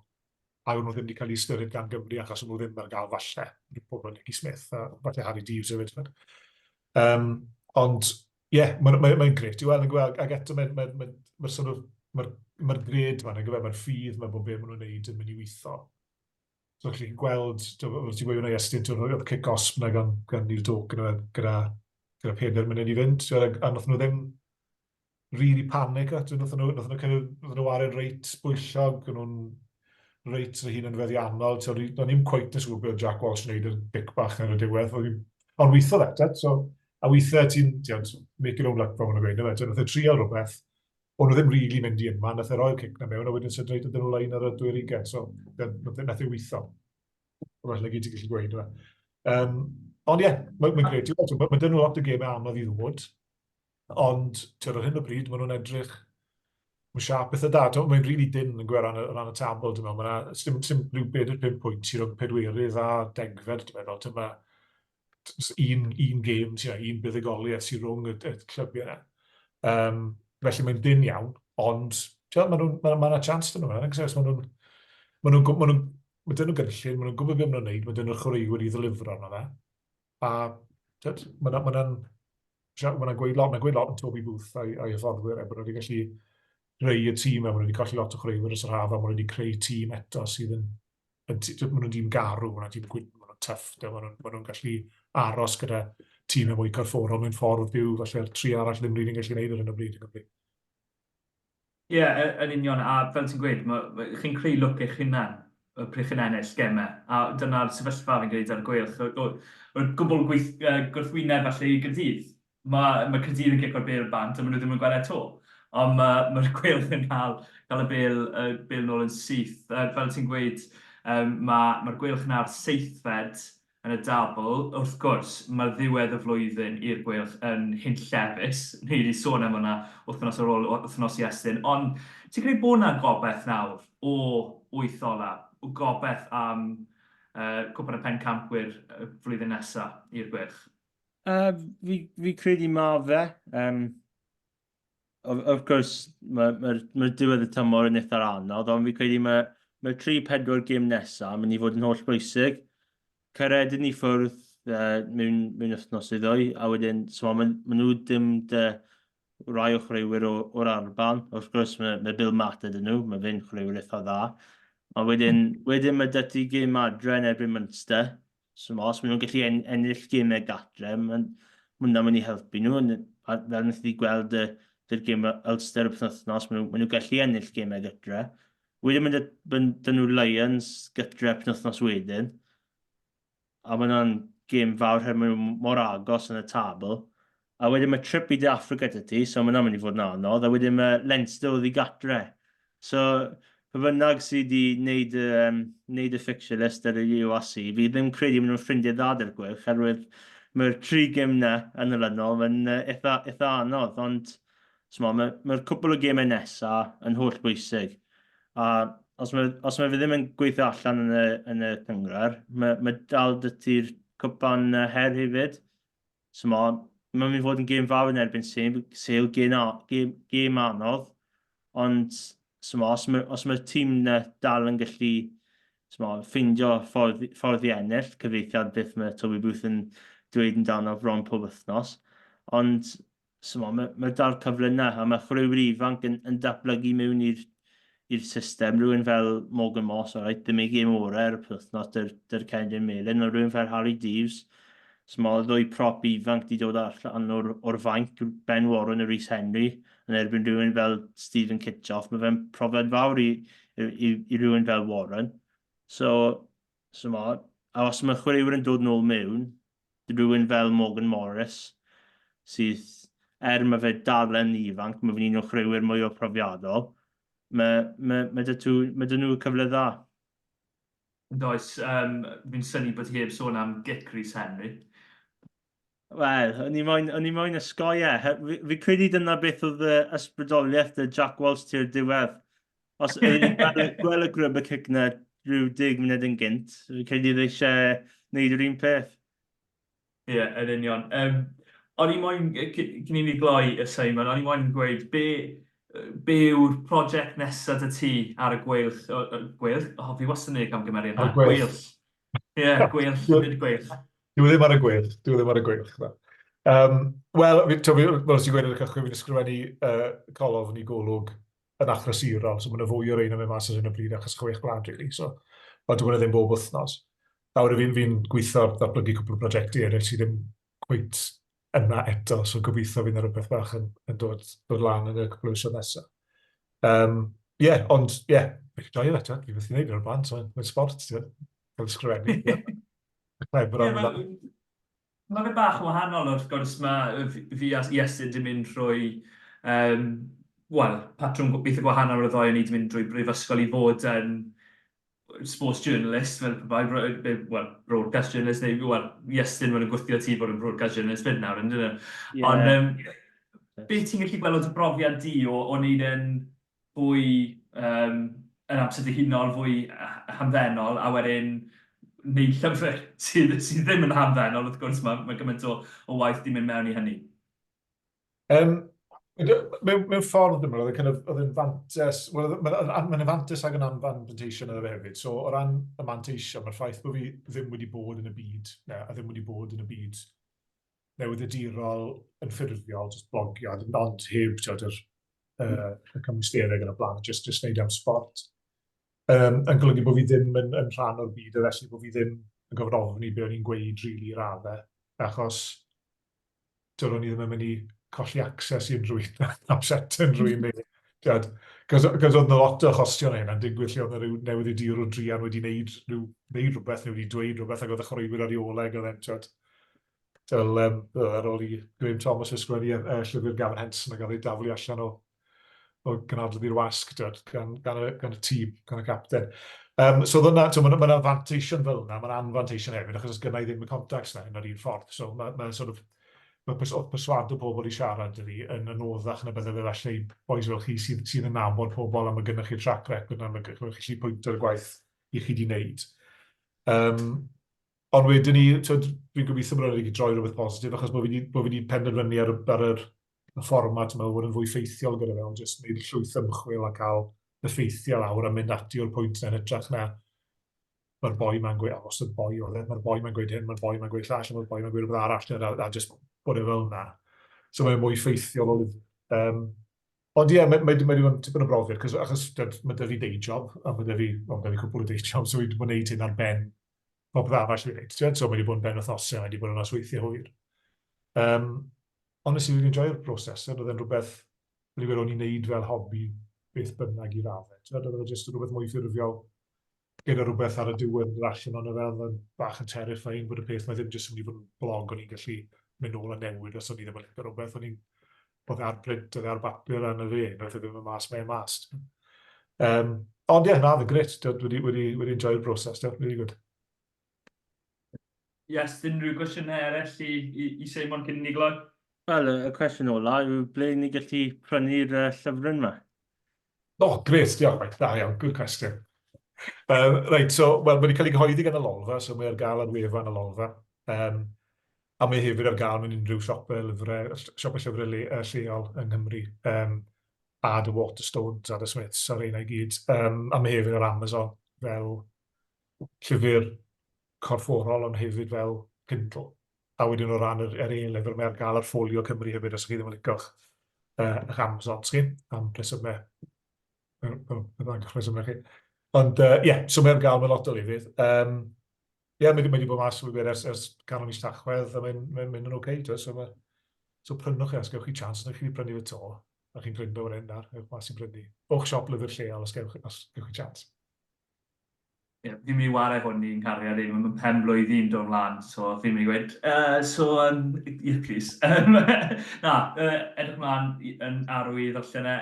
a o'n nhw ddim wedi cael eu ystyried gan Gymru achos o'n nhw ddim ar gael falle, pobl Nicky Smith a falle Harri Deaves hefyd. Um, ond Ie, yeah, mae'n mae, mae grêt i weld yn gweld, ac eto mae'n mae, mae, mae sort of, mae'r mae gred yma, nag yw e, mae'r ffydd mae bod be maen nhw'n neud yn mynd i weithio. So chi'n gweld, ti'n gweud hwnna Iestyn, ti'n oedd cic osb na gan, gan Neil Doak gyda, gyda, gyda pedair munud i fynd, a nath nhw ddim really panic, a nath nhw, nath nhw, kind of, nath nhw ware'n reit bwyllog, o'n nhw'n reit yn hunan feddiannol, o'n i'n cweit yn siŵr beth Jack Walsh yn neud yr dic bach ar y diwedd, ond weithiodd eto, so A weithiau ti'n, ti'n make your own luck fel maen nhw'n gweud, yfe? Nath e trial rhywbeth, o'n nhw ddim really mynd i unman, nath e roi'r cic na mewn, a wedyn sydyn reit ydyn nhw lein ar y dwy'r ugain, so nath e, nath e weithio. Falle na gyd ti'n gallu gweud, yfe. Um, ond ie, yeah, mae'n mae grêt. Mae ma dyn nhw lot o gemau anodd i ddod, ond ti'n ar hyn o bryd, maen nhw'n edrych, mae'n siap eitha da. Mae'n rili dyn yn gwer ran, ran y tabl, dwi'n meddwl. Mae yna, sim, sim rhyw bedair pum pwynt sy'n rhwng pedwerydd a degfed, dwi'n meddwl. Mae un, un gêm, ti'n un buddugoliaeth sy'n rhwng y, y clybiau yna. Um, felly mae'n dyn iawn, ond ti'n ma nhw'n, ma, ma yna chance dyn nhw, nag oes? Ma nhw'n, ma nhw'n, ma nhw'n, ma dyn nhw gynllun, ma nhw'n gwybod beth ma nhw'n neud, ma dyn nhw'r chwaraewyr i ddelifro arno fe. A ti'n ma ma nhw'n ma nhw'n gweud lot, mae'n gweud lot yn Toby Booth a'i, a'i hyfforddwyr, er bod nhw wedi gallu creu y tîm, a maen nhw wedi colli lot o chwaraewyr dros yr haf, a maen nhw wedi creu tîm eto sydd yn maen nhw'n dîm garw, maen nhw'n dîm gwyn, maen nhw'n tough, maen nhw'n maen nhw gallu aros gyda tîm mwy corfforol mewn ffordd dyw falle'r tri arall ddim rili'n gallu gwneud ar hyn o bryd yng Nghymru. Ie, yeah, yn union, a fel ti'n gweud, ma, ma, chi'n creu lwc eich hunan pryd chi'n ennill gemau, a dyna'r sefyllfa fi'n credu ar y Gweilch, o'r gwbl gweith, gwrthwyneb falle i Gaerdydd. Mae, mae Caerdydd yn cico'r bêl bant a maen nhw ddim yn gweld e 'to. Ond mae'r mae Gweilch yn cael, cael y bêl, y bêl nôl yn syth. Uh, fel ti'n gweud, um, mae'r mae Gweilch yn ar seithfed yn y dabl. Wrth gwrs, mae ddiwedd y flwyddyn i'r Gweilch yn hunllefus. Ni wedi sôn am hwnna wythnos ar ôl wythnos i Estyn. Ond ti'n credu bod yna gobaith nawr o wyth ola, o gobaith am uh, Cwpan y Pencampwyr y flwyddyn nesaf i'r Gweilch? Uh, fi, fi credu ma fe. Um, of, of course, mae'r ma, ma, ma diwedd y tymor yn eitha anodd, ond fi credu mae mae 3-4 gêm nesaf yn mynd i fod yn holl bwysig. Caeredin i ffwrdd uh, mewn, mewn wythnos i ddwy, a wedyn, so ma, ma nhw dim dy rai o chwaraewyr o'r Alban. Wrth gwrs, mae, mae Bill Mata dyn nhw, mae fe'n chwaraewyr eitha dda. Ond wedyn, wedyn mae dyty gêm adre yn erbyn Munster. So os maen nhw'n gallu en ennill gemau gatre, mae'n hwnna'n mynd i helpu nhw. A fel wnaethon ni gweld y, dy'r gêm Ulster y penwythnos, maen nhw'n maen nhw gallu ennill gemau gytre. Wedyn mae dyn nhw Lions gytre penwythnos wedyn. A mae hwnna'n gêm fawr her maen nhw mor agos yn y tabl. A wedyn mae trip i De Affrica 'da ti, so mae hwnna'n mynd i fod yn anodd. A wedyn mae Leinster oddi gatre. So, Pwy bynnag sydd wedi wneud y, um, wneud y fixture list ar y URC, fi ddim credu maen nhw'n ffrindiau dda dy'r Gweilch, oherwydd mae'r tri gêm na yn olynol yn eitha, eitha anodd, ond mae'r mae cwpl o gemau nesaf yn holl bwysig. A os mae, os mae fe ddim yn gweithio allan yn y, yn y cynghrair, mae, mae dal 'da ti'r cwpan her hefyd. So ma, mae'n mynd i fod yn gêm fawr yn erbyn Sale, Sale gêm, gêm, gêm anodd, ond so ma, os mae'r os mae tîm na dal yn gallu so ma, ffeindio ffordd, ffordd i ennill, cyfeithiad beth mae Toby Booth yn dweud amdano bron pob wythnos, ond so ma, mae, mae dal cyfle yna, a mae chwaraewyr ifanc yn, yn datblygu mewn i'r i'r system. Rhywun fel Morgan Moss, alright, ddim ei gêm orau ar y penwythnos dy'r, dy'r Cendyn Melyn, ond rhywun fel Harry Deaves, so mae ddwy prop ifanc di dod allan o'r, or fainc, Ben Warren a Rhys Henry, yn erbyn rhywun fel Stephen Kitshoff. Mae fe'n profiad fawr i, i, i, i rhywun fel Warren. So, so ma, a os mae chwaraewyr yn dod nôl mewn, rhywun fel Morgan Morris, sydd, er mae fe dal yn ifanc, mae fe'n un o'r chwaraewyr mwy o profiadol, mae, mae, mae, dy, mae dy nhw cyfle dda. Does, um, fi'n synnu bod hi heb sôn am gic Rhys Henry. Wel, o'n i moyn, o'n i moyn ysgoi e. Fi, fi credu dyna beth oedd y ysbrydoliaeth dy Jack Walsh tu'r diwedd. Os oedd hi'n gweld, gweld y grub y cic na rhyw deg munud yn gynt, fi'n credu oedd eisiau gwneud yr un peth. Ie, yeah, yn union. Um, o'n i moyn, cyn i ni gloi y Simon, o'n i moyn gweud, be, be yw'r prosiect nesaf dy ti ar y gweilch? O, gweilch? O, fi wastad yn gwneud camgymeriad Ar y gweilch. Gweilch. Ie, yeah, gweilch, nid gweilch. Dwi ddim ar y gweilch, dwi ddim ar y gweilch. Na. Um, Wel, fi, to, fi, fel ti'n gweud yn y cychwyn, fi'n ysgrifennu uh, colofn i Golwg yn achlysurol, so mae yna fwy o reina mynd mas ar hyn o bryd achos chwech gwlad, really. So, ond dwi'n ddim bob wythnos. A wedyn fi'n fi gweithio ar ddatblygu cwpl o brosiectau eraill sydd ddim cweit yna eto, so gobeithio fydd yna rhywbeth bach yn, yn dod, dod lan yn y cwpl o misoedd nesaf. Um, yeah, ond, ie, yeah, fi'n joio fe, ti'n fi byth i wneud o'r blaen, so mae'n sport, ti'n fel ysgrifennu. Clever am yeah, Mae fe bach yn wahanol wrth gwrs, mae fi a Iestyn 'di mynd trwy yym wel, patrwm eitha gwahanol ar y ddou o ni 'di mynd drwy brifysgol i fod yn sports journalist fel pe bai, wel, broadcast journalist neu wel, Iestyn maen nhw'n gwthio ti i fod yn broadcast journalist 'fyd nawr yndyn nhw? Ie. Ond yym be ti'n gallu gweld o dy brofiad di o o wneud e'n fwy yym yn amser dihunol, fwy hamddenol, a wedyn wneud llyfr sydd sydd ddim yn hamddenol wrth gwrs, mae mae gymaint o o waith 'di mynd mewn i hynny. Um, mewn, mewn ffordd, dwi'n meddwl, oedd kind of, oedd yn fantes, wel, mae'n ma fantes ac yn anfanteision iddo fe hefyd. So, o ran y manteision, mae'r ffaith bod fi ddim wedi bod yn y byd, ne, a ddim wedi bod yn y byd newyddiadurol yn ffurfiol, jyst blogio, ond heb tiod, yr, uh, y cymwysterau yn y blaen, jyst, jyst wneud am sport. Um, yn golygu bod fi ddim yn, yn rhan o'r byd, a felly bod fi ddim yn gofyn ofni be o'n i'n gweud rili really, i raddau, achos tiod, o'n i ddim yn mynd i colli access i unrhyw un, upset unrhyw un neu Tiod, cos, cos oedd yna lot o achosion o hynna'n digwydd lle oedd yna rhyw newyddiadurwr druan wedi wneud, rhyw, wneud rhywbeth neu wedi dweud rhywbeth ac oedd y chwaraewyr ar ei ôl e ac oedd e'n, tiod, Fel um, ar ôl i Graham Thomas ysgrifennu uh, llyfr Gavin Henson a gael ei daflu allan o, o gynadledd i'r wasg dod, gan, gan, y, gan y tîm, gan y capten. Um, so dyna, so mae'n ma fanteision fel yna, mae'n anfanteision hefyd, achos gynna i ddim y contacts na yn yr un ffordd. So mae ma sort of, mae pers perswado pobl i siarad i fi yn anoddach na bydde fe falle i boys fel chi sydd, sydd yn nabod pobl a mae gennych chi'r track record na, mae gennych chi pwynt ar y gwaith i chi wedi wneud. Um, Ond wedyn ni, twyd, fi'n gobeithio bod wedi droi rhywbeth positif, achos bod fi wedi, bod fi wedi penderfynu ar, ar yr, y fformat yma fod yn fwy ffeithiol gyda fe, ond jyst wneud llwyth ymchwil a cael y ffeithiau lawr a mynd ati o'r pwynt yna yn hytrach na mae'r boi ma'n gweud, os y boi oedd e, mae'r boi ma'n gweud hyn, mae'r boi ma'n gweud llall, mae'r boi ma'n gweud rhywbeth arall, a, a jyst bod e fel yna. So mae'n mwy ffeithiol o lyfr. Um, ond ie, yeah, mae, mae, mae wedi bod yn tipyn o brofiad, cos, achos mae 'da fi day job, a mae 'da fi, well, mae 'da fi cwpl o day jobs, so fi wedi bod yn gwneud hyn ar ben popeth arall fi'n gwneud. Ti'n So mae wedi bod yn benwythnosau, mae wedi bod yn nosweithiau hwyr. Um, ond nes i really enjoy'r broses, oedd e'n rhywbeth, wedi gweud o'n i'n neud fel hobi beth bynnag i raddau. Ti'n oedd e jyst rhywbeth mwy ffurfiol gyda rhywbeth ar y diwedd yn dod allan ond fe, oedd e'n bach yn terrifying bod y peth mae ddim jyst yn mynd i fod yn blog o'n i'n gallu mynd nôl a newid os o'n i ddim yn licio rhywbeth, o'n i'n bod e ar brint, oedd e ar bapur a 'na fe, nath e ddim yn mas, mae e mas. Um, Ond ie, yeah, na, fe'n gret. Wedi, wedi, wedi enjoy'r broses, really good. Yes, unrhyw gwestiynau eraill i, i, i Seimon cyn i ni gloi? Wel, y cwestiwn ola yw ble ni'n gallu prynu'r uh, llyfryn yma? O, oh, gret, diolch, mate. Da iawn, good question. Reit, so, wel, mae wedi cael ei gyhoeddi gan y Lolfa, so mae ar gael ar wefan y Lolfa. Um, a mae hefyd ar gael mewn unrhyw siopau lyfrau, siopau llyfrau le, uh, lleol yng Nghymru. Um, a The Waterstones a The Smiths a'r rheina i gyd. Um, a mae hefyd ar Amazon fel llyfr corfforol ond hefyd fel Kindle. A wedyn o ran yr, yr e-lyfr, mae ar gael ar Ffolio Cymru hefyd os ydych chi ddim yn licio'ch uh, eich Amazon chi, am resymau. Byddai'n rhesymau chi. Ond ie, uh, yeah, so mae ar gael mewn lot o lefydd. Um, Ie, yeah, mae wedi bod mas ers, ers canol mis Tachwedd a mae'n mae mynd yn oce, okay, so, mae, so prynwch e os gewch chi chance, os chi wedi prynu fe to, a chi'n gryndo fan hyn nawr, ewch mas i brynu. O'ch siop lyfr lleol os gewch, os gewch chi chance. Ie, fi'n mynd i ware hwn i'n nghariad i, mae'n pen blwydd i'n dod mlaen, so fi'n mynd i gweud, so, yeah, please. Na, edrych mlaen yn arw i ddarllen e.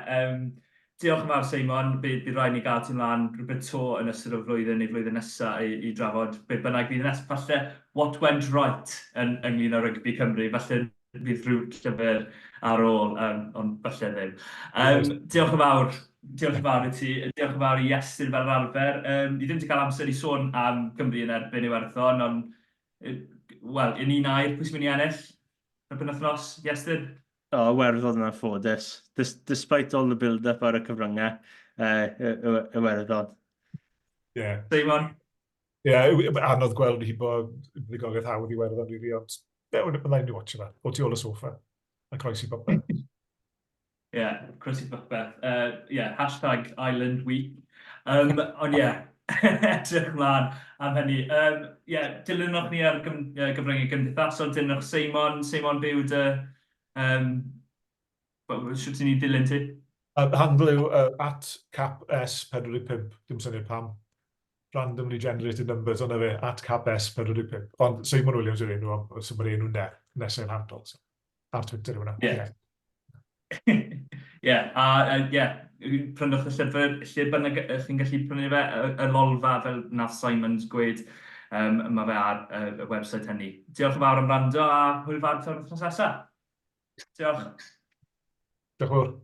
Diolch yn fawr, Seimon. Bydd, bydd rhaid ni gael ti mlaen rhywbeth to yn ystod y flwyddyn neu flwyddyn nesaf i, i drafod beth bynnag fydd nes. Falle what went right yn, ynglyn â rygbi Cymru. Falle fydd rhyw llyfr ar ôl, um, ond falle ddim. Um, diolch yn fawr, diolch yn fawr i ti, diolch yn fawr i Iestyn fel yr arfer. Um, ni ddim wedi cael amser i sôn am Gymru yn erbyn Iwerddon, ond, wel, yn un air, pwy sy'n mynd i ennill y penwythnos, Iestyn? O, oh, Iwerddon yn anffodus. Despite all the build-up ar y cyfryngau, uh, Iwerddon. Yeah. Seimon? Ie, yeah, anodd gweld hi bod fuddugoliaeth hawdd i Iwerddon, really, ond Be, byddai'n mynd i watcho fe, o tu ôl y soffa, a croesi popeth. Ie, yeah, croesi popeth. Uh, yeah, hashtag Island Week. Um, ond ie, yeah, edrych mlaen am hynny. Um, yeah, dilynwch ni ar gym, uh, gyfryngau gymdeithasol, dilynwch Seimon. Seimon, byw dy... Um, sut ti'n ni dilyn ti? Handle yw uh, at @caps45, dim syniad pam. Randomly generated numbers, ond fe, @caps45. Ond Seimon Williams yw'r enw, so mae'r enw ne, nesaf yn handle. So, ar Twitter yw hwnna. Ie. Ie, a ie, prynwch y llyfr, lle bynnag chi'n gallu prynu fe, y, y Lolfa, fel nath Simons gweud, um, mae fe ar y, y website hynny. Diolch yn fawr am wrando a hwyl fawr tan wythnos nesaf. Diolch. Diolch yn fawr.